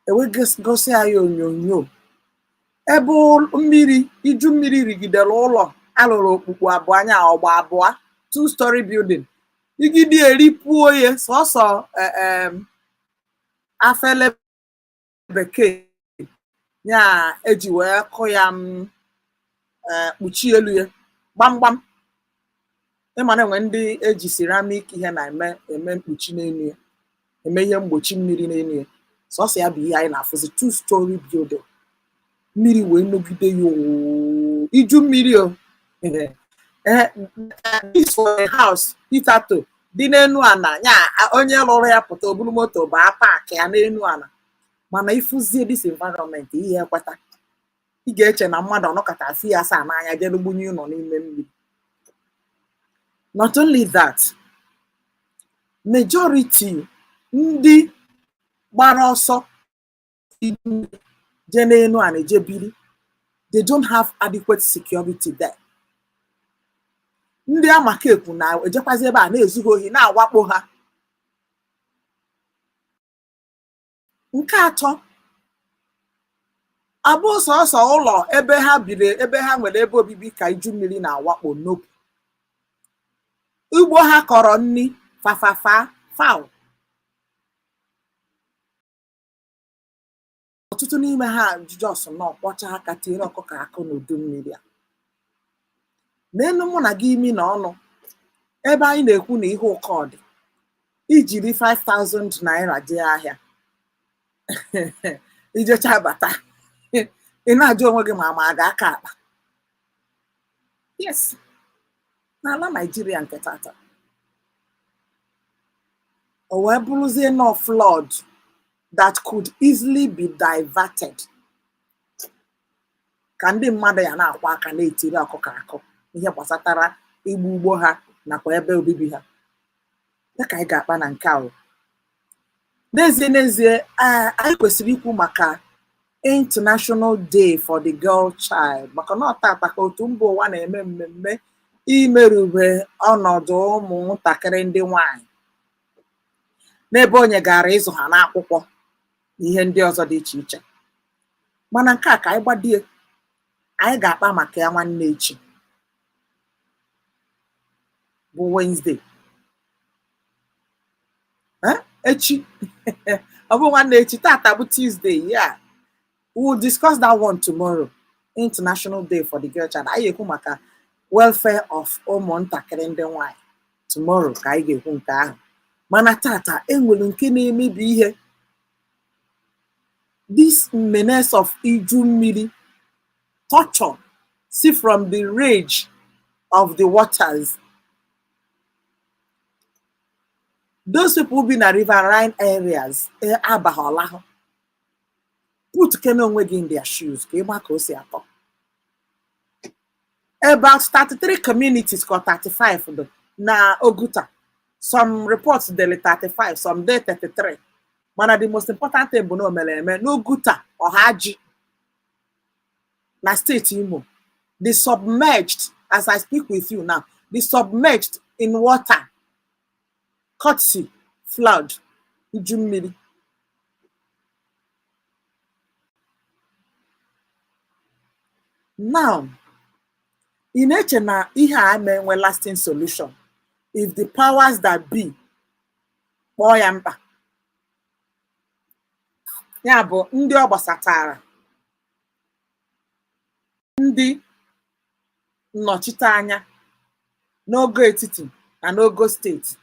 Ewee gosi anyị onyonyo ebe mmiri, iju mmiri rigidere ụlọ alụrụ okpukpu abụọ, anya ọgba abụọ, two story building, igidi eripuo ya sọsọ afele bekee ya eji wee kụ ya kpuchie elu ya gbamgbam. Ịma na enwe ndị eji ceramic ihe na-eme eme mkpuchi n'elu ya, eme ihe mgbochi mmiri n'elu ya. Sọsọ ya bụ ihe anyị na-afụzi, two story building, mmiri wee nọgide ya ooo, iju mmiri o. This for a house itato dị n'enu ana ya. Onye lụrụ ya pụta, oburu moto baa park ya n'enu ana. Mana ịfụzie this environment, ihe ekweta ị ga-eche na mmadụ ọnọkọta afọ ya asaa n'anya jere gbunye ụlọ n'ime mmiri. Not only that, majority ndị gbara ọsọ jee n'enu ana eje biri, they don't have adequate security there. Ndị amakekwu na-ejekwazi ebe a na-ezu ha ohi, na-awakpo ha. Nke atọ, abụ sọsọ ụlọ ebe ha biri, ebe ha nwere ebe obibi ka iju mmiri na-awakpo. Nope, ugbo ha kọrọ nni fafafa fowl. Ọtụtụ n'ime ha just nọ kpọcha aka tinyere ọkụkọ akụ n'udu mmiri a n'elu. Mụ na gị imi na ọnụ ebe anyị na-ekwu na ihe ụkọ dị, ijiri 5000 naira jee ahịa, ijecha bata, ị na-ajụ onwe gị ma a ga-aka akpa. Yes, n'ala Naijiria nke tata, o wee bụrụzie nọ flood that could easily be diverted ka ndị mmadụ ya na-akwa aka na-etiri ọkụkọ akụ ihe gbasatara igbu ugbo ha nakwa ebe obibi ha. Ya ka anyị ga-akpa na nke a. N'ezie n'ezie, anyị kwesịrị ikwu maka International Day for the Girl Child, maka na ọ tata ka otu mba ụwa na-eme mmemme imerube ọnọdụ ụmụntakịrị ndị nwanyị n'ebe onye gara ịzụ ha n'akwụkwọ na ihe ndị ọzọ dị iche iche. Mana nke a ka anyị gbadie, anyị ga-akpa maka ya nwanne echi bụ Wednesday. Echi ọ bụ nwanne echi, tata bụ Tuesday. Yeah, we will discuss that one tomorrow, International Day for the Girl Child. Anyị ga-ekwu maka welfare of ụmụntakịrị ndị nwanyị tomorrow ka anyị ga-ekwu nke ahụ. Mana tata enwere nke na-emebi ihe, this menace of iju mmiri, torture see from the rage of the waters. Those people bi na riverine areas abaghọlahụ. Put kene onwe gị in their shoes ka ịgba ka o si atọ. About 33 communities ka 35 dị na Oguta. Some reports dele 35, some dey 33, mana the most important thing bụ na o mere eme n'Oguta Ọhaji na steeti Imo. The submerged, as I speak with you now, the submerged in water courtesy flood, iju mmiri. Now, ị na-eche na ihe a ma enwe lasting solution if the powers that be kpọọ ya mkpa, ya bụ ndị ọ gbasatara, ndị nnọchiteanya n'ogo etiti na n'ogo steeti.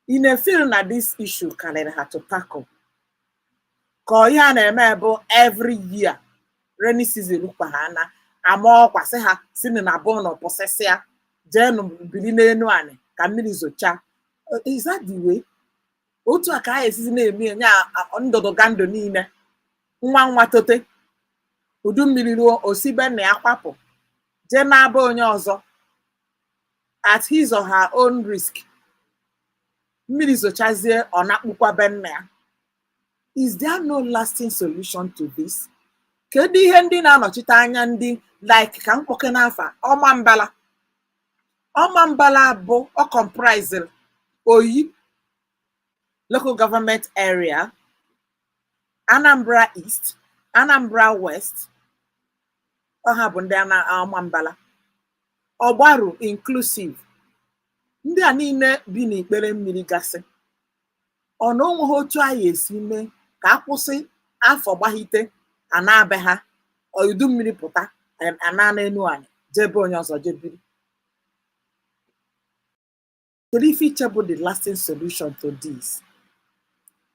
Ị na-efeel na this issue karịrị ha to tackle? Ka ihe a na-eme bụ every year rainy season rukwa, ha na ama ọkwa sị ha si na bụnụ pụsịsịa, jeenụ bili n'enu anị ka mmiri zochaa. Is that the way? Otu a ka a esizi na-eme ya nya ndụdụ ga ndụ niile, nwa nwa tote, udu mmiri ruo, osibe na ya kwapụ jee n'aba onye ọzọ at his or her own risk. Mmiri zochazie, ọ na-akpụkwa be nna ya. Is there no lasting solution to this? Kedu ihe ndị na-anọchite anya ndị like ka mkpọke n'afa Ọmambala? Ọmambala bụ ọ comprise Oyi Local Government Area, Anambra East, Anambra West. Ọha bụ ndị Ọmambala, Ọgbaru inclusive. Ndị a niile bi n'ikpere mmiri gasị, ọ na onweghị otu anyị esi mee ka a kwụsị afọ gbahite ana be ha, udu mmiri pụta, ana n'enu anyị jebe onye ọzọ jee biri? Kedu ife iche bụ the lasting solution to this?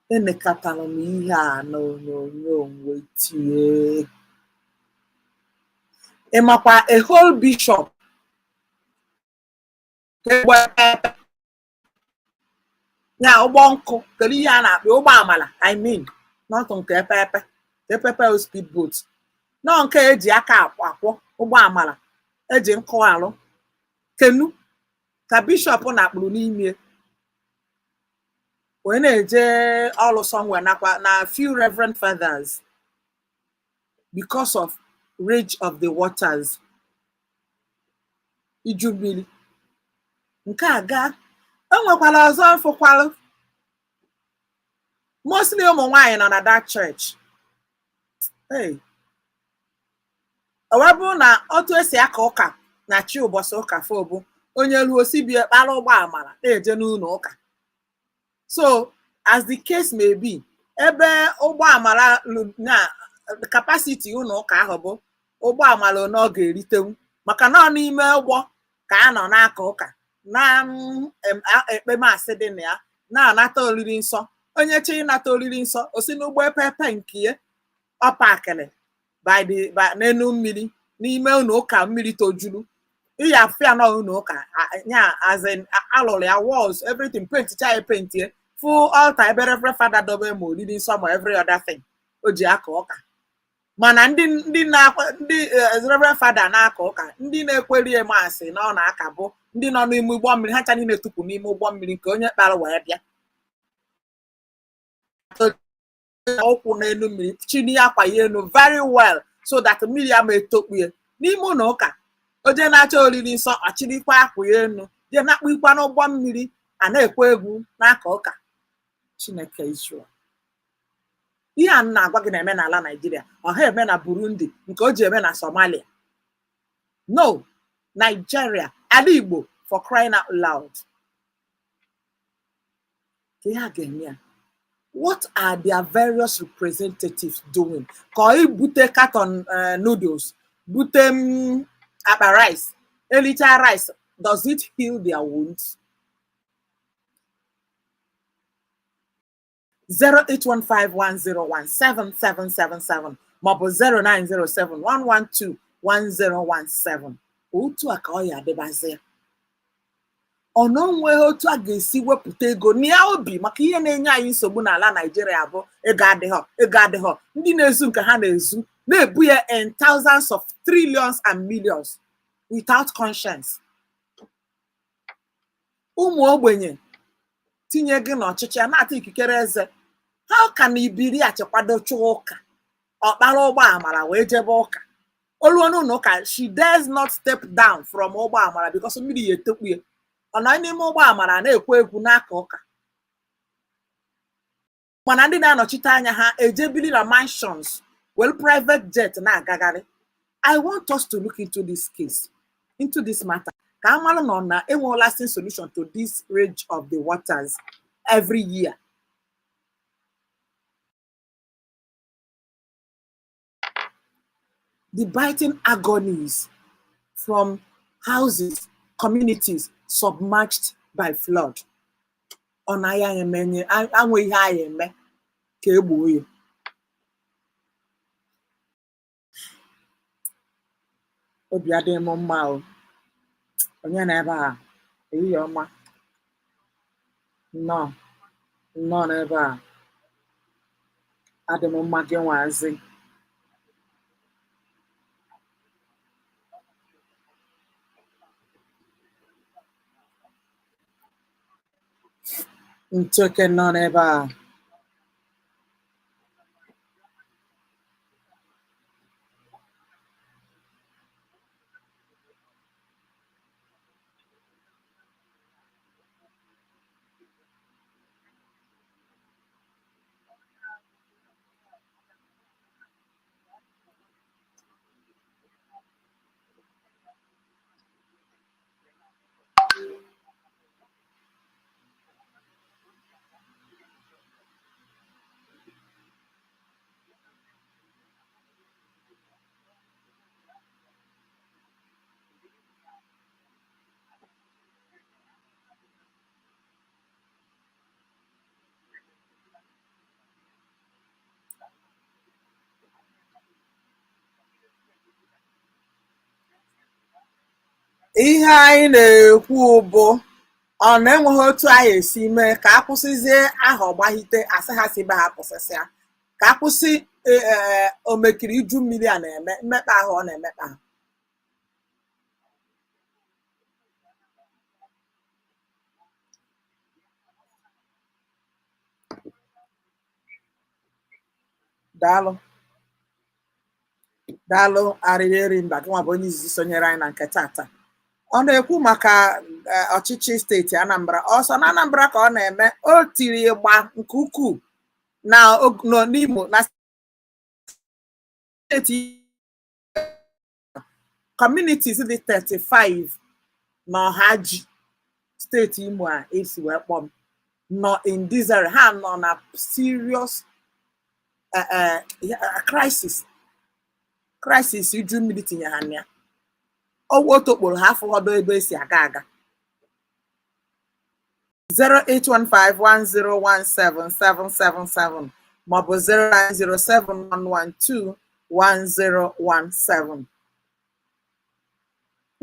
Enekọtara m ihe a n'onyonyo wee tie. Ị makwa a whole bishop ụgbọ ya, ụgbọ nkụ, kedu ihe a na-akpọ ụgbọ amala, I mean, not nke epepe epepe, speed boat nọ, nke eji aka akwọ akwọ, ụgbọ amala eji nkụ alụ, kenu ka bishọp na-akpụrụ n'ime wee na-eje ọrụ somewhere, nakwa na few reverend fathers, because of rage of the waters, iju mmiri. Nke a gaa, enwekwara ọzọ mfụkwalụ. Mostly ụmụ nwanyị nọ na that church. Hey. O wee bụrụ na otu esi aka ụka na chi ụbọchị ụka fo bụ onye ruo sibie kpara ụgbọ amara na-eje n'ụlọ ụka. So as the case may be, ebe ụgbọ amara na capacity ụlọ ụka ahụ bụ ụgbọ amara one ọ ga-eritenwu, maka na ọ n'ime ụgbọ ka a nọ n'aka ụka na ekpe maasị dị na ya, na-anata oriri nsọ. Onye chi ịnata oriri nsọ, o si n'ụgbọ epepe nke ya ọ pakịrị by the by n'enu mmiri n'ime ụlọ ụka mmiri tojuru iya afịa nọ ụlọ ụka nya, as in alụrụ ya, walls, everything, paint cha ya, paint ya, full altar ebe reverend father dobe ma oriri nsọ ma every other thing o ji aka ụka. Mana ndị na-akwa ndị reverend father na-aka ụka, ndị na-ekweri masị na ọ na-aka bụ ndị nọ n'ime ụgbọ mmiri. Ha ncha niile tupu n'ime ụgbọ mmiri nke onye kpara wee bịa ụkwụ n'elu mmiri, chinie akwa ya elu very well so that mmiri ama etokpu ya n'ime ụlọ ụka. O jee na-achọ oriri nsọ, achịrịkwa akwa ya elu, jee na-akpụ ikwa n'ụgbọ mmiri, a na-ekwe egwu n'aka ụka. Chineke Israel, ihe a m na-agwa gị na-eme n'ala Naijiria, ọ ha eme na Burundi, nke o ji eme na Somalia, no Nigeria, ala Igbo, for crying out loud. Ka ihe a ga-eme ya, what are their various representatives doing? Ka ọ ibute carton noodles, bute akpa rice, elicha rice, does it heal their wounds? 08151017777 maọbụ 09071121017. Otu a ka ọ ya adịbazi ya, ọ na onweghị otu a ga-esi wepụta ego n'ya obi, maka ihe na-enye anyị nsogbu n'ala Naijiria bụ ego adịghọ, ego adịghọ. Ndị na-ezu nke ha na-ezu na-ebu ya in thousands of trillions and millions without conscience. Ụmụ ogbenye tinye gị n'ọchịchị a na-ata ikikere eze. How can ibiri achịkwado chụọ ụka, ọkpara ụgbọ amara wee jebe ụka, oluo n'ụlọ ụka, she dares not step down from ụgbọ amara because mmiri ya etokpu ya. Ọ nọ n'ime ụgbọ amara na-ekwe egwu n'aka ụka, mana ndị na-anọchite anya ha ejebili na mansions, well, private jet na-agagharị. I want us to look into this case, into this matter, ka a mara na ọ na enwe lasting solution to this rage of the waters every year. The biting agonies from houses, communities submerged by flood. Ọ na ya emenye anwe ihe anyị eme ka egbuo ya. Obi adịghị m mma o. Onye nọ ebe a? Ehihie ọma. Nnọọ, nnọọ n'ebe a. Adị m mma, gị nwazi? Ntoke nọ n'ebe a. Ihe anyị na-ekwu bụ ọ na-enweghị otu anyị esi mee ka a kwụsịzie aha ọgbahite asị ha si be ha kwụsịsịa, ka a kwụsị omekiri iju mmiri a na-eme mmekpa ahụ ọ na-emekpa ahụ. Daalụ, daalụ. Arịrị eri mba, gị nwa bụ onye izizi sonyere anyị na nke tata. Ọ na-ekwu maka ọchịchị steeti Anambra ọsọ na Anambra ka ọ na-eme. O tiri ịgba nke ukwuu na nọ n'Imo na steeti communities dị 35 na Ọhaji, steeti Imo a esi wee kpọọ m nọ in disarray. Ha nọ na serious crisis. Iju mmiri tinye ha na ya. Ọgwụ otokporo ha afụghọdo ebe esi aga aga. 08151017777 maọbụ 09071121017.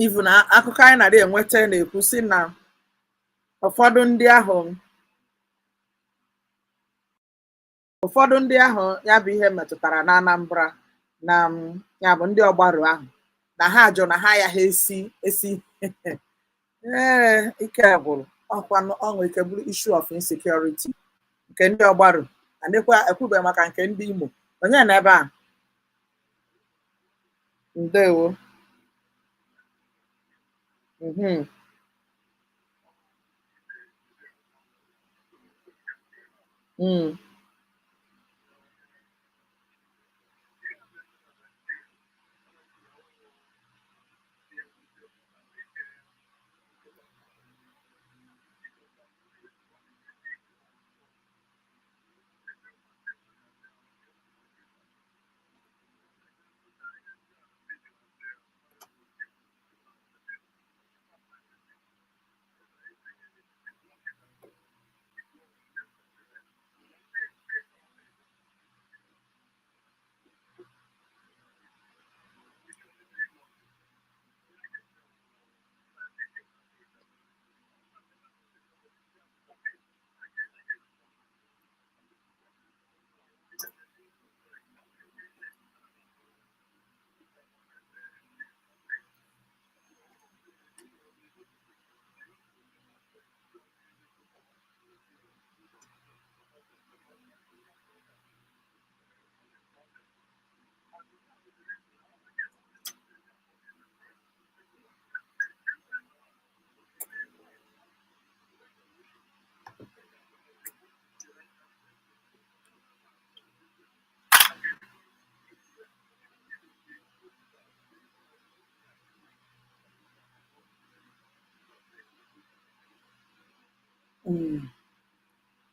Ivu na akụkọ anyị na-adị enweta na-ekwu sị na ụfọdụ ndị ahụ ya bụ ihe metụtara na Anambra na ya bụ ndị ọgbaru ahụ na ha jụ na ha ya ha esi esi. Ee, ike gwụrụ. Ọkwanụ ọnwụ ike bụrụ issue of insecurity nke ndị ọgbaru adịkwa ekwube maka nke ndị Imo. Onye nọ ebe a? Ndewo.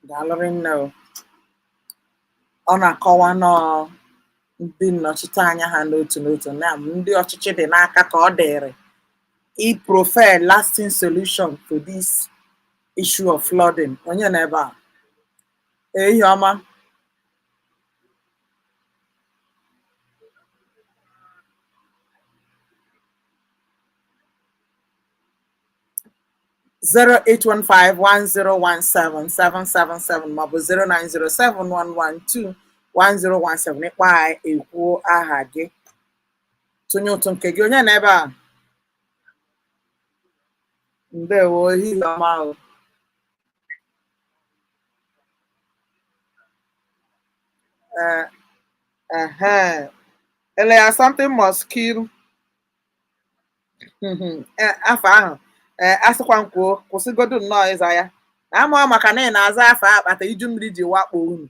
Daalụ rinne o. Ọ na-akọwa nọọ ndị nnọchiteanya ha n'otu n'otu na ndị ọchịchị dị n'aka ka ọ dịrị i proffer lasting solution to this. Issue of flooding. Onye nọ ebe a? Ehihie ọma. 08151017777 maọbụ 09071121017. Ịkpọ anyị, ekwuo aha gị, tụnye ụtụ nke gị. Onye nọ ebe a? Ndewo, ehihie ọma o. Ehe, ele ya, something must kill. Afọ ahụ, ee, asịkwa m kwuo, kwụsịgodu nnọọ ịza ya na ama maka na ị na-aza afọ a kpata iju mmiri ji wakpo unu.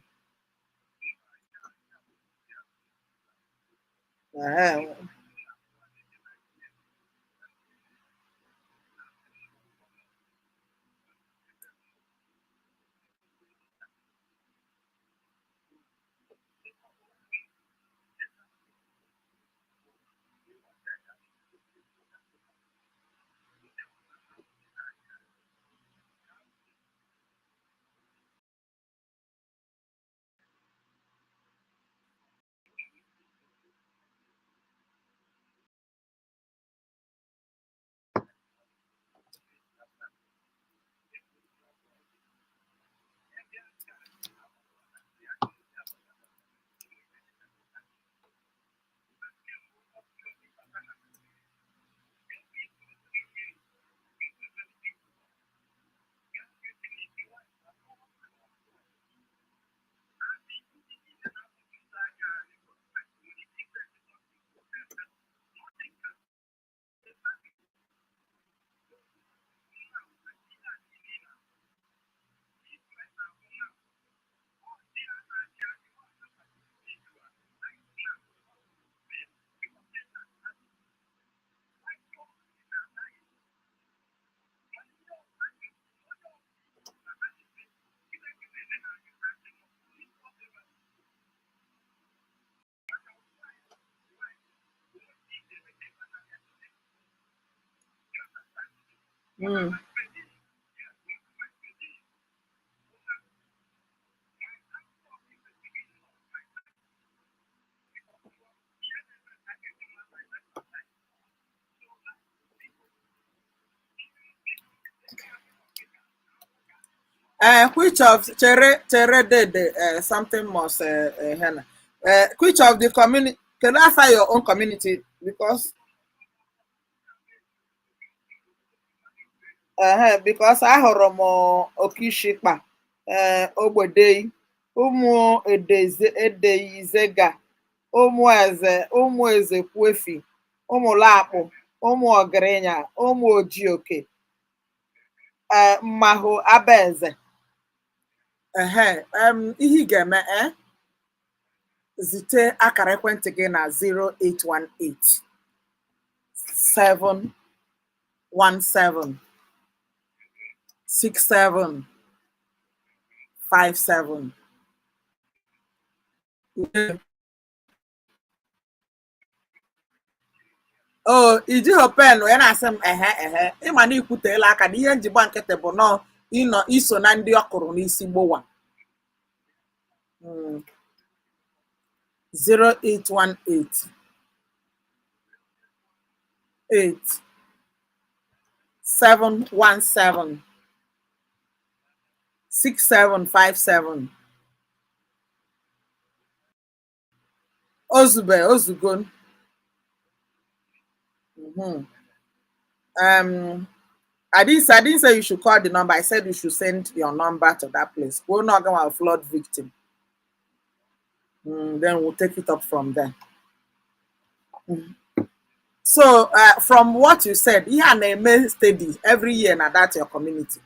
Ehe. Which of chere chere dede, something must henna. Which of the community can I find your own community, because because ahụrụ m Okishikpa, Ogbedei, ụmụ Edeze, Edeizega, ụmụ eze, ụmụ eze Kwuefi, ụmụ Lakpụ, ụmụ Ọgịrịnya, ụmụ Ojioke, Mmahụ Abaeze. Ehe, ihe ị ga-eme, zite akara ekwentị gị na 0818 717 6757. O ijighọ pen wee na-asị m ehe ehe, ịma na ikwuteela aka na ihe njigba nkịtị bụ nọọ ịnọ iso na ndị ọ kụrụ n'isi gbowa. 0818 8 717 6757. Ozube ozugo. I didn't say you should call the number. I said you should send your number to that place. We're not going to flood victim. Then we'll take it up from there. So from what you said, ihe a na-eme steady every year na that your community.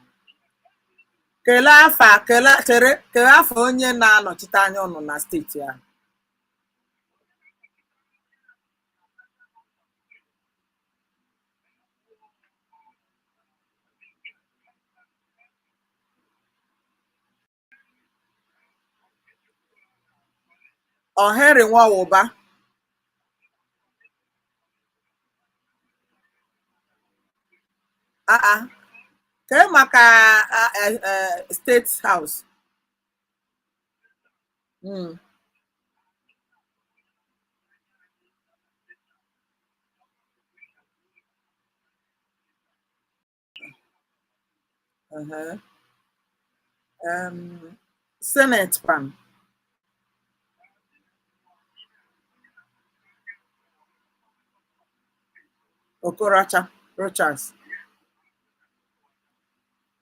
Kelee afa, kelee, chere, kelee afa onye na-anọchite anya ụnụ na steeti ahụ. Ọ Henry Nwawụba? Aa, kee maka maka State House? Uh-huh. Senate kwan? Okorocha Rochas.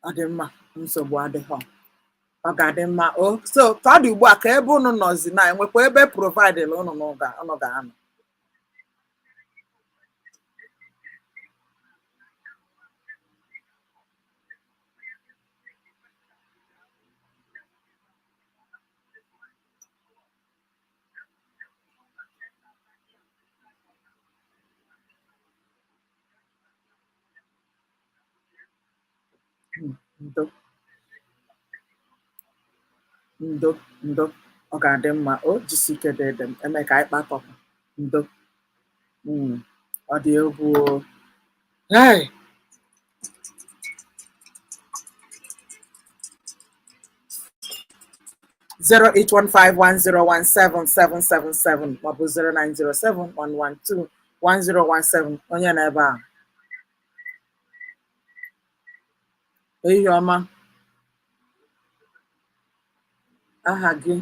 Ọ dị mma, nsogbu adịghọ. Ọ ga-adị mma. O so ka ọ dị ugbu a, ka ebe unu nọzi na enwekwa ebe provided unu unu ga-anọ? Ndo, ndo, ndo. Ọ ga-adị mma. O jisi ike dede m eme ka anyị kpatọpụ. Ndo. Ọ dị egwu o. Hey! 08151017777 maọbụ 09071121017. Onye nọ ebe a? Ehihie ọma. Aha gị?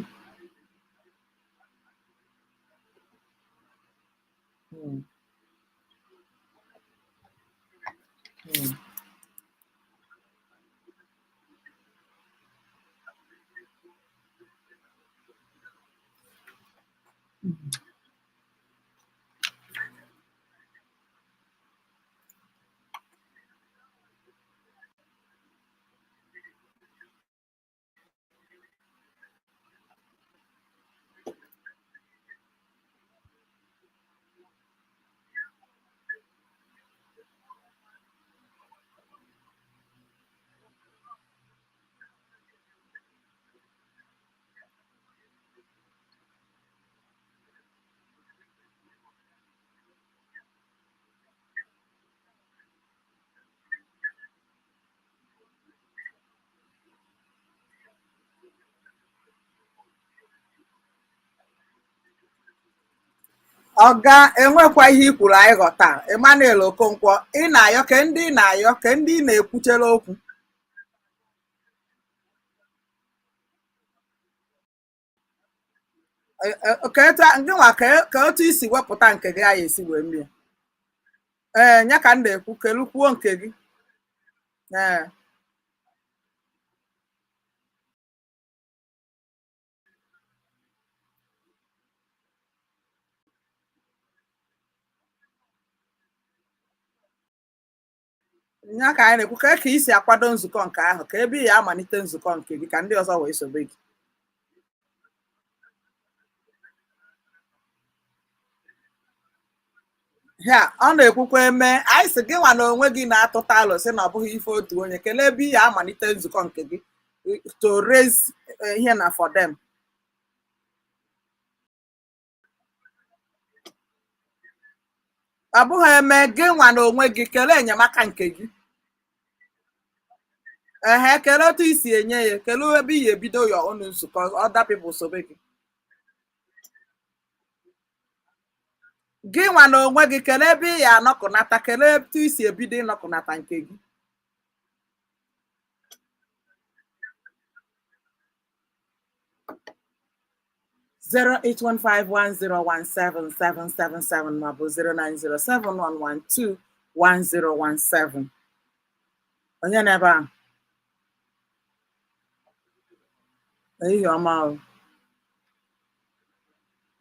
Ọga, enwekwa ihe i kwuru anyị ghọta. Emmanuel Okonkwo, ị na-ayọ ke ndị ị na-ayọ, ke ndị ị na-ekwuchere okwu? Ka etu gị nwa ka otu isi wepụta nke gị anyị esi wee mie. Ee, nya ka m na-ekwu, kelukwuo nke gị. Ee. Nya ka anyị na-ekwu, ka isi akwado nzukọ nke ahụ, ka ebe ị ya amalite nzukọ nke gị ka ndị ọzọ wee sobe gị. Ya ọ na-ekwukwa eme anyị sị gị nwa na onwe gị na-atụta alo sị na ọ bụghị ife otu onye, kelee ebe ị ya amalite nzukọ nke gị to raise ihe na for them. Ọ bụghị eme gị nwa na onwe gị, kelee enyemaka nke gị. Ehe, kelee otu i si enye ya, kelee ebe ị ya ebido ya ọnụ nzukọ, other people sobe gị. Gị nwa na onwe gị, kelee ebe ị ya anọkọnata, kelee otu i si ebido ịnọkọnata nke gị. 08151017777 maọbụ 09071121017. Onye nọ ebe a? Ehihie ọma o.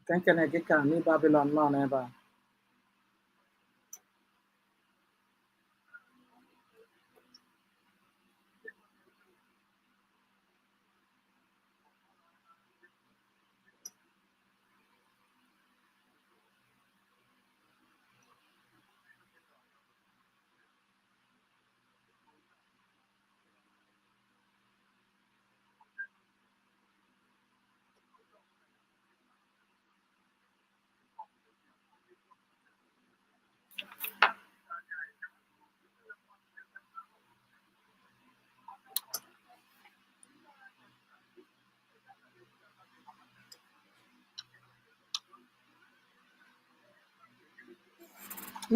Nke nkene gị ka New Babylon nọ n'ebe a.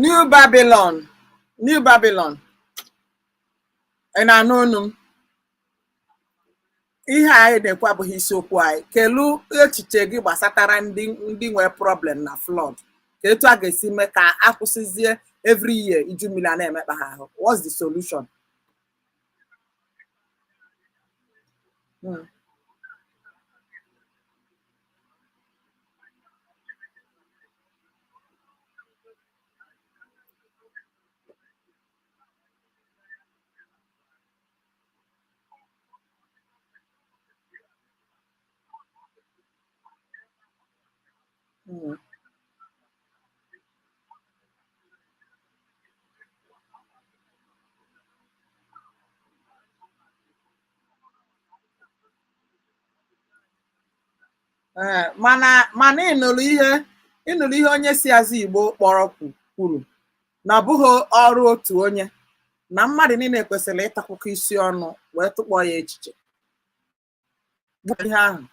New Babylon, New Babylon, ị na-anụ olu m? Ihe a anyị na-ekwu abụghị isiokwu anyị. Kelu echiche gị gbasatara ndị nwee problem na flood, ka etu a ga-esi mee ka akwụsịzie every year iju mmiri a na-emekpa ha ahụ. What's the solution? Ee, mana ịnụrụ ihe onye si azụ Igbo kpọrọ kwuru na ọ bụghị ọrụ otu onye, na mmadụ niile kwesịrị ịtakwukọ isi ọnụ wee tụkpọ ya echiche bụ ihe ahụ.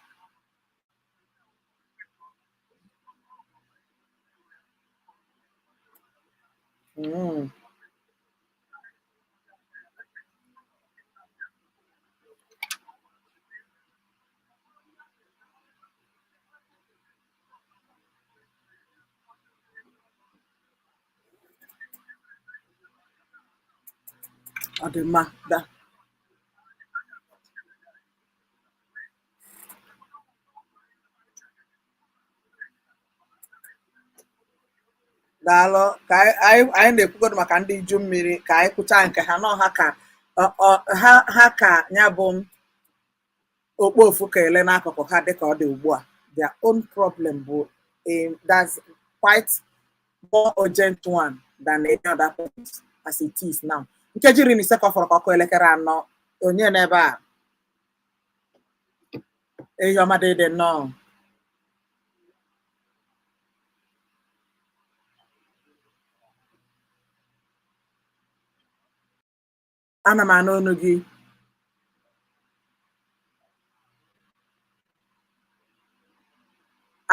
Ọ dị mma da. Daalụ. Ka anyị na-ekwugodo maka ndị iju mmiri, ka anyị kwụchaa nke ha nọ ha ka ha ka ya bụ okpofu ka ele n'akụkụ ha dịka ọ dị ugbu a. Their own problem bụ that's quite more urgent one than any other point as it is now. Nkeji 15 ka ọ fọrọ ka ọ kụọ elekere 4. Onye n'ebe a? Ehi ọma dị nnọọ. Ana m anụ olu gị.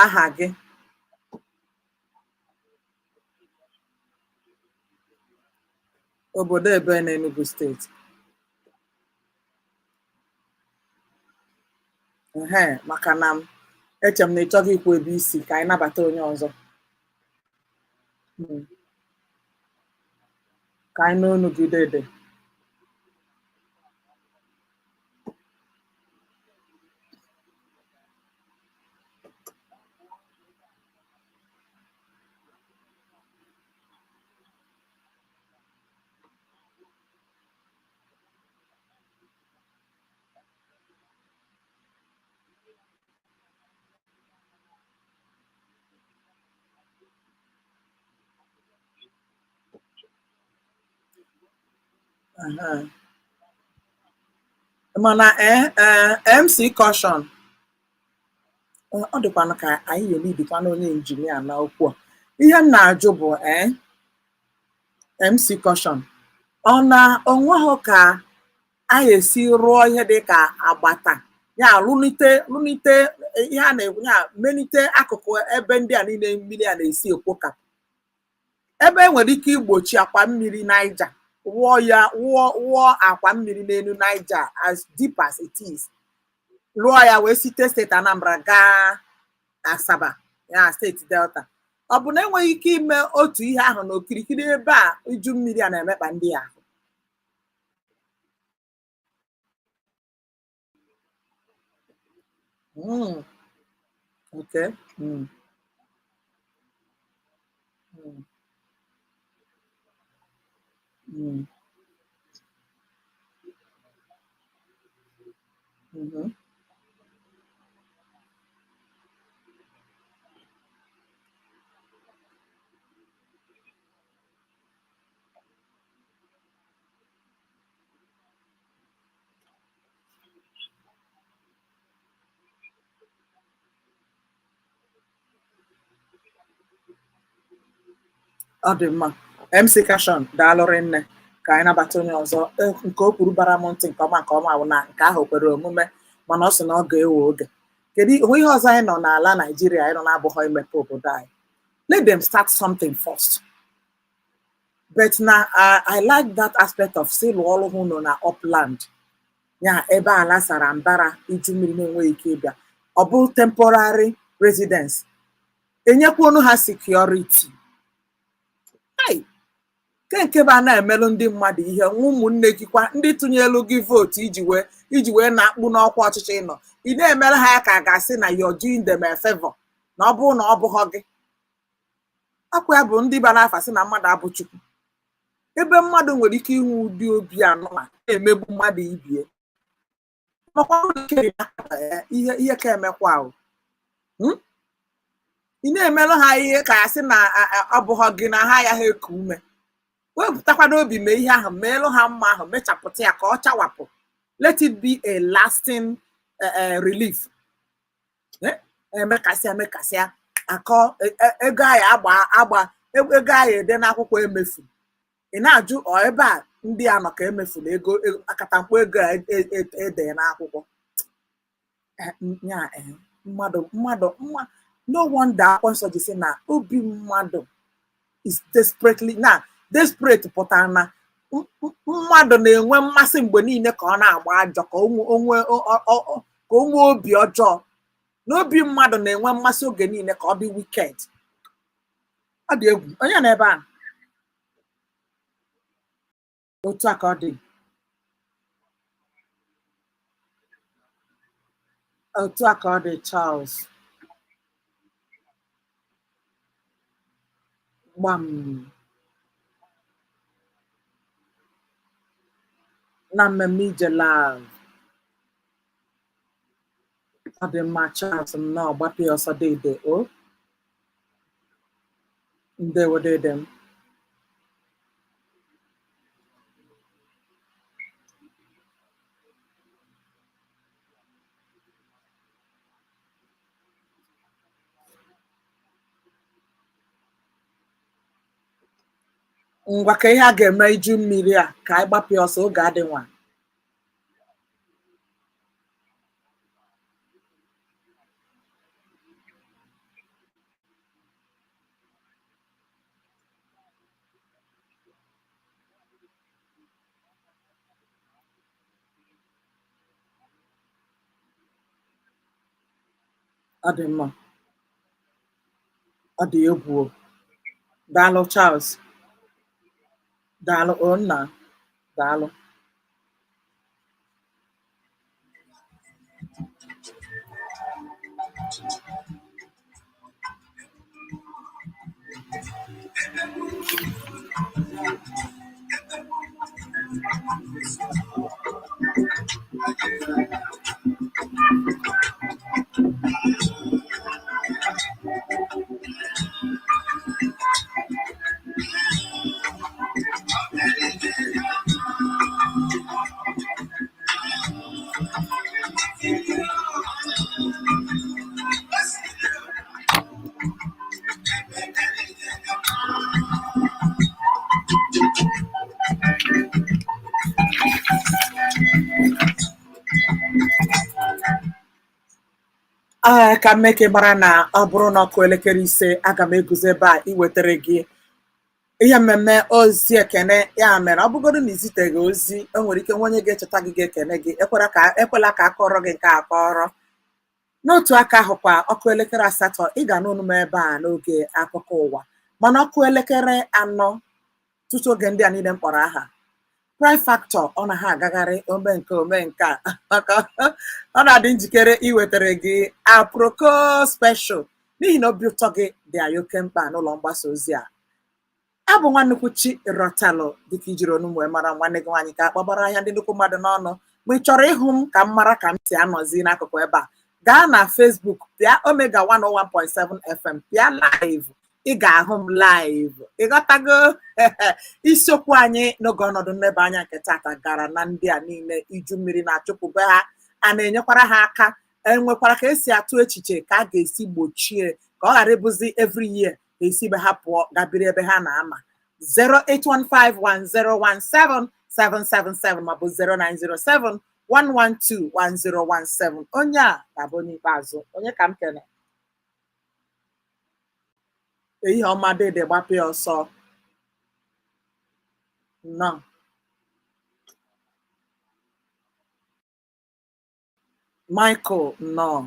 Aha gị? Obodo ebe na Enugu Steeti? Ehe, maka na m eche m na ị chọghị ikwu ebe isi. Ka anyị nabata onye ọzọ. Ka anyị nụ olu gị, dede. Ehe. Mana MC Caution, ọ dịkwanụ ka anyị ga-elidikwana onye injinia na okwu a. Ihe m na-ajụ bụ, MC Caution, ọ na onweghị ka anyị esi rụọ ihe dị ka agbata ya rụlite ihe a na-ekwu ya melite akụkụ ebe ndị a niile mmiri a na-esi ekwoka, ebe e nwere ike igbochi akwa mmiri Niger, wụọ ya, wụọ akwa mmiri n'elu Niger as deep as it is, rụọ ya wee site steeti Anambra gaa Asaba, ya steeti Delta? Ọ bụ na enweghị ike ime otu ihe ahụ n'okirikiri ebe a iju mmiri a na-emekpa ndị ahụ? Okay. Ọ dị mma. MC Caution, daalụ rinne. Ka anyị nabata onye ọzọ. Nke o kwuru bara m ntị nke ọma nke ọma bụ na nke ahụ kwere omume, mana ọ sị na ọ ga-ewe oge. Kedu onwe ihe ọzọ anyị nọ n'ala Naijiria anyị nọ na-abụghị imepe obodo anyị? Let them start something first. But na I like that aspect of si lụọ ọrụ ha ụlọ na upland, ya ebe ala sara mbara iju mmiri na-enweghị ike ịbịa. Ọ bụ temporary residence, enyekwuonu ha security. Hey, nke bụ a na-emelụ ndị mmadụ ihe, nwa ụmụnne gị kwa ndị tụnyelu gị vootu iji wee na-akpụ n'ọkwa ọchịchị nọ, ị na-emere ha ya ka a ga-asị na you're doing them a favor, na ọ bụrụ na ọ bụghọ gị. Ọkwa ya bụ ndị bara afa sị na mmadụ abụ Chukwu, ebe mmadụ nwere ike inwe ụdị obi anọ a na-emegbu mmadụ ibie. Makwa ike dị n'aka ya, ihe ka emekwa ahụ. Ị na-emelụ ha ihe ka a sị na ọ bụghọ gị na ha ya ha eku ume. Wepụtakwana obi mee ihe ahụ, meelụ ha mma ahụ, mechapụta ya ka ọ chawapụ. Let it be a lasting relief. Emekasịa emekasịa akọ ego anyị agba agba, ego anyị ede n'akwụkwọ emefu. Ị na-ajụ, ọ ebe a ndị a nọ ka emefuru ego akatamkpo ego a ede n'akwụkwọ. Ya mmadụ mma. No wonder Akwụkwọ Nsọ ji sị na obi mmadụ is desperately na desperate, pụtara na mmadụ na-enwe mmasị mgbe niile ka ọ na-agba ajọ, ka o nwee obi ọjọọ, na obi mmadụ na-enwe mmasị oge niile ka ọ dị wicked. Ọ dị egwu. Onye nọ ebe a? Otu a ka ọ dị, otu a ka ọ dị. Charles, gbam na mmemme ije live. Ọ dị mma, Charles, nnọọ, gbapụ ya ọsọ dede o. Ndewo dede m. Ngwa, ka ihe a ga-eme iju mmiri a, ka anyị gbapụ ya ọsọ, oge adị nwa. Ọ dị mma, ọ dị egwu o. Daalụ Charles, daalụ o nna, daalụ. Ee, ka mmeke mara na ọ bụrụ na ọkụ elekere 5, aga m eguzo ebe a iwetara gị ihe mmemme ozi ekene. Ya mere, ọ bụgodu na iziteghị ozi, o nwere ike nwa onye ga-echeta gị ga-ekene gị. Ekwela ka ekwela ka akọrọ gị nke akọrọ. N'otu aka ahụkwa, ọkụ elekere 8, ị ga n'onu m ebe a n'oge akụkọ ụwa. Mana ọkụ elekere 4, tutu oge ndị a niile m kpọrọ aha, Prime Factor ọ na ha agagharị ome nke ome nke a, maka ọ na-adị njikere iwetara gị aproko special, n'ihi na obi ụtọ gị dị anyị oke mkpa n'ụlọ mgbasa ozi a. Abụ nwa nnukwu chi rọtalụ, dịka ijiri onu m wee mara nwanne gị nwaanyị ka akpọbara ahịa ndị nnukwu mmadụ n'ọnụ. Ma ị chọrọ ịhụ m ka m mara ka m si anọzi n'akụkụ ebe a, gaa na Facebook, pịa Omega 101.7 FM, pịa live, ị ga-ahụ m live. Ịghọtago? Isiokwu anyị n'oge ọnọdụ nleba anya nke tata gara na ndị a niile iju mmiri na-achụpụbe ha, a na-enyekwara ha aka, enwekwara ka esi atụ echiche ka a ga-esi gbochie ka ọ ghara ịbụzi every year esi be ha pụọ gabiri ebe ha na-ama. 08151017777 maọbụ 09071121017. Onye a ga-abụ onye ikpeazụ. Onye ka m kene? Ehihie ọma dede, gbapụ ya ọsọ. Nnọọ. Michael, nnọọ.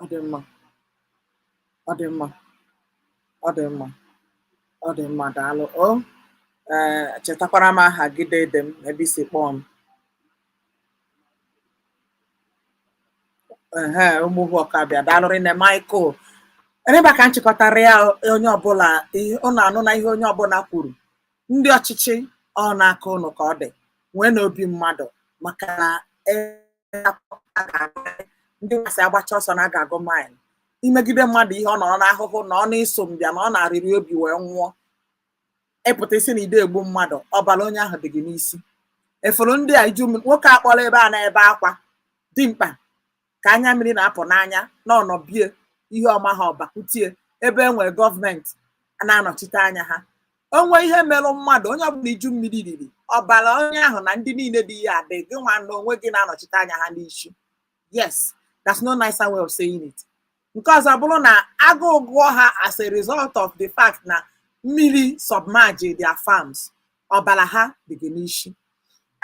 Ọ dị mma, ọ dị mma, ọ dị mma, ọ dị mma. Daalụ o. Ee, chetakwara m aha gị, dede m, ebe isi kpọọ m. Ehe, ụmụ ọkabịa, daalụ rinne, Michael. Ebe ka m chịkọtara ya, onye ọbụla ihe ụnụ anụ na ihe onye ọbụla kwuru, ndị ọchịchị, ọ na-aka ụnụ ka ọ dị nwee n'obi mmadụ, maka na ndị masị agbacha ọsọ na a ga-agụ mile. Imegide mmadụ ihe, ọ nọrọ n'ahụhụ na ọ na-eso mbịa na ọ na-arịrị obi wee nwụọ, ịpụta isi na ide egbu mmadụ, ọbara onye ahụ dị gị n'isi. Efuru ndị a iju nwoke akpọrọ ebe a na-ebe akwa dimkpa ka anya mmiri na-apụ n'anya na ọnọbie ihe ọma ha ọbakwutie ebe e nwere gọọmenti na-anọchite anya ha. Onwe ihe merụ mmadụ, onye ọbụla iju mmiri riri, ọbara onye ahụ na ndị niile dị ihe adị gị nwa na onwe gị na-anọchite anya ha n'isi. Yes, that's no nicer way of saying it. Nke ọzọ bụrụ na agụụ gụọ ha as a result of the fact na mmiri submerge their farms, ọbara ha dị gị n'isi.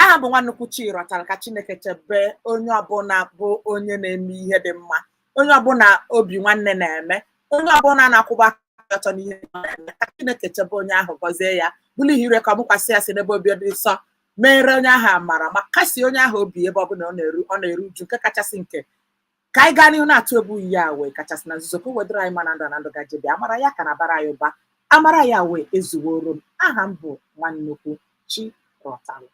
Aha bụ Nwannukwu Chi rọtara. Ka Chineke chebe onye ọbụla bụ onye na-eme ihe dị mma, onye ọbụla obi nwanne na-eme, onye ọbụla na-akwụba aka ọtọ n'ihe ọ na-eme. Ka Chineke chebe onye ahụ, gọzie ya, bụrụ ihe ire ka ọ mụkwasị ya si n'ebe obi dị nsọ, mere onye ahụ amara ma kasie onye ahụ obi ebe ọbụla ọ na-eru uju. Nke kachasị nke, ka anyị gaa n'ihu na-atụ egwu ya wee kachasị na nzuzo, ka o wedoro anyị ma na ndụ na ndụ gaje bịa. Amara ya ka na-abara anyị ụba, amara ya wee ezuworo m. Aha m bụ Nwannukwu Chi Rọtalụ.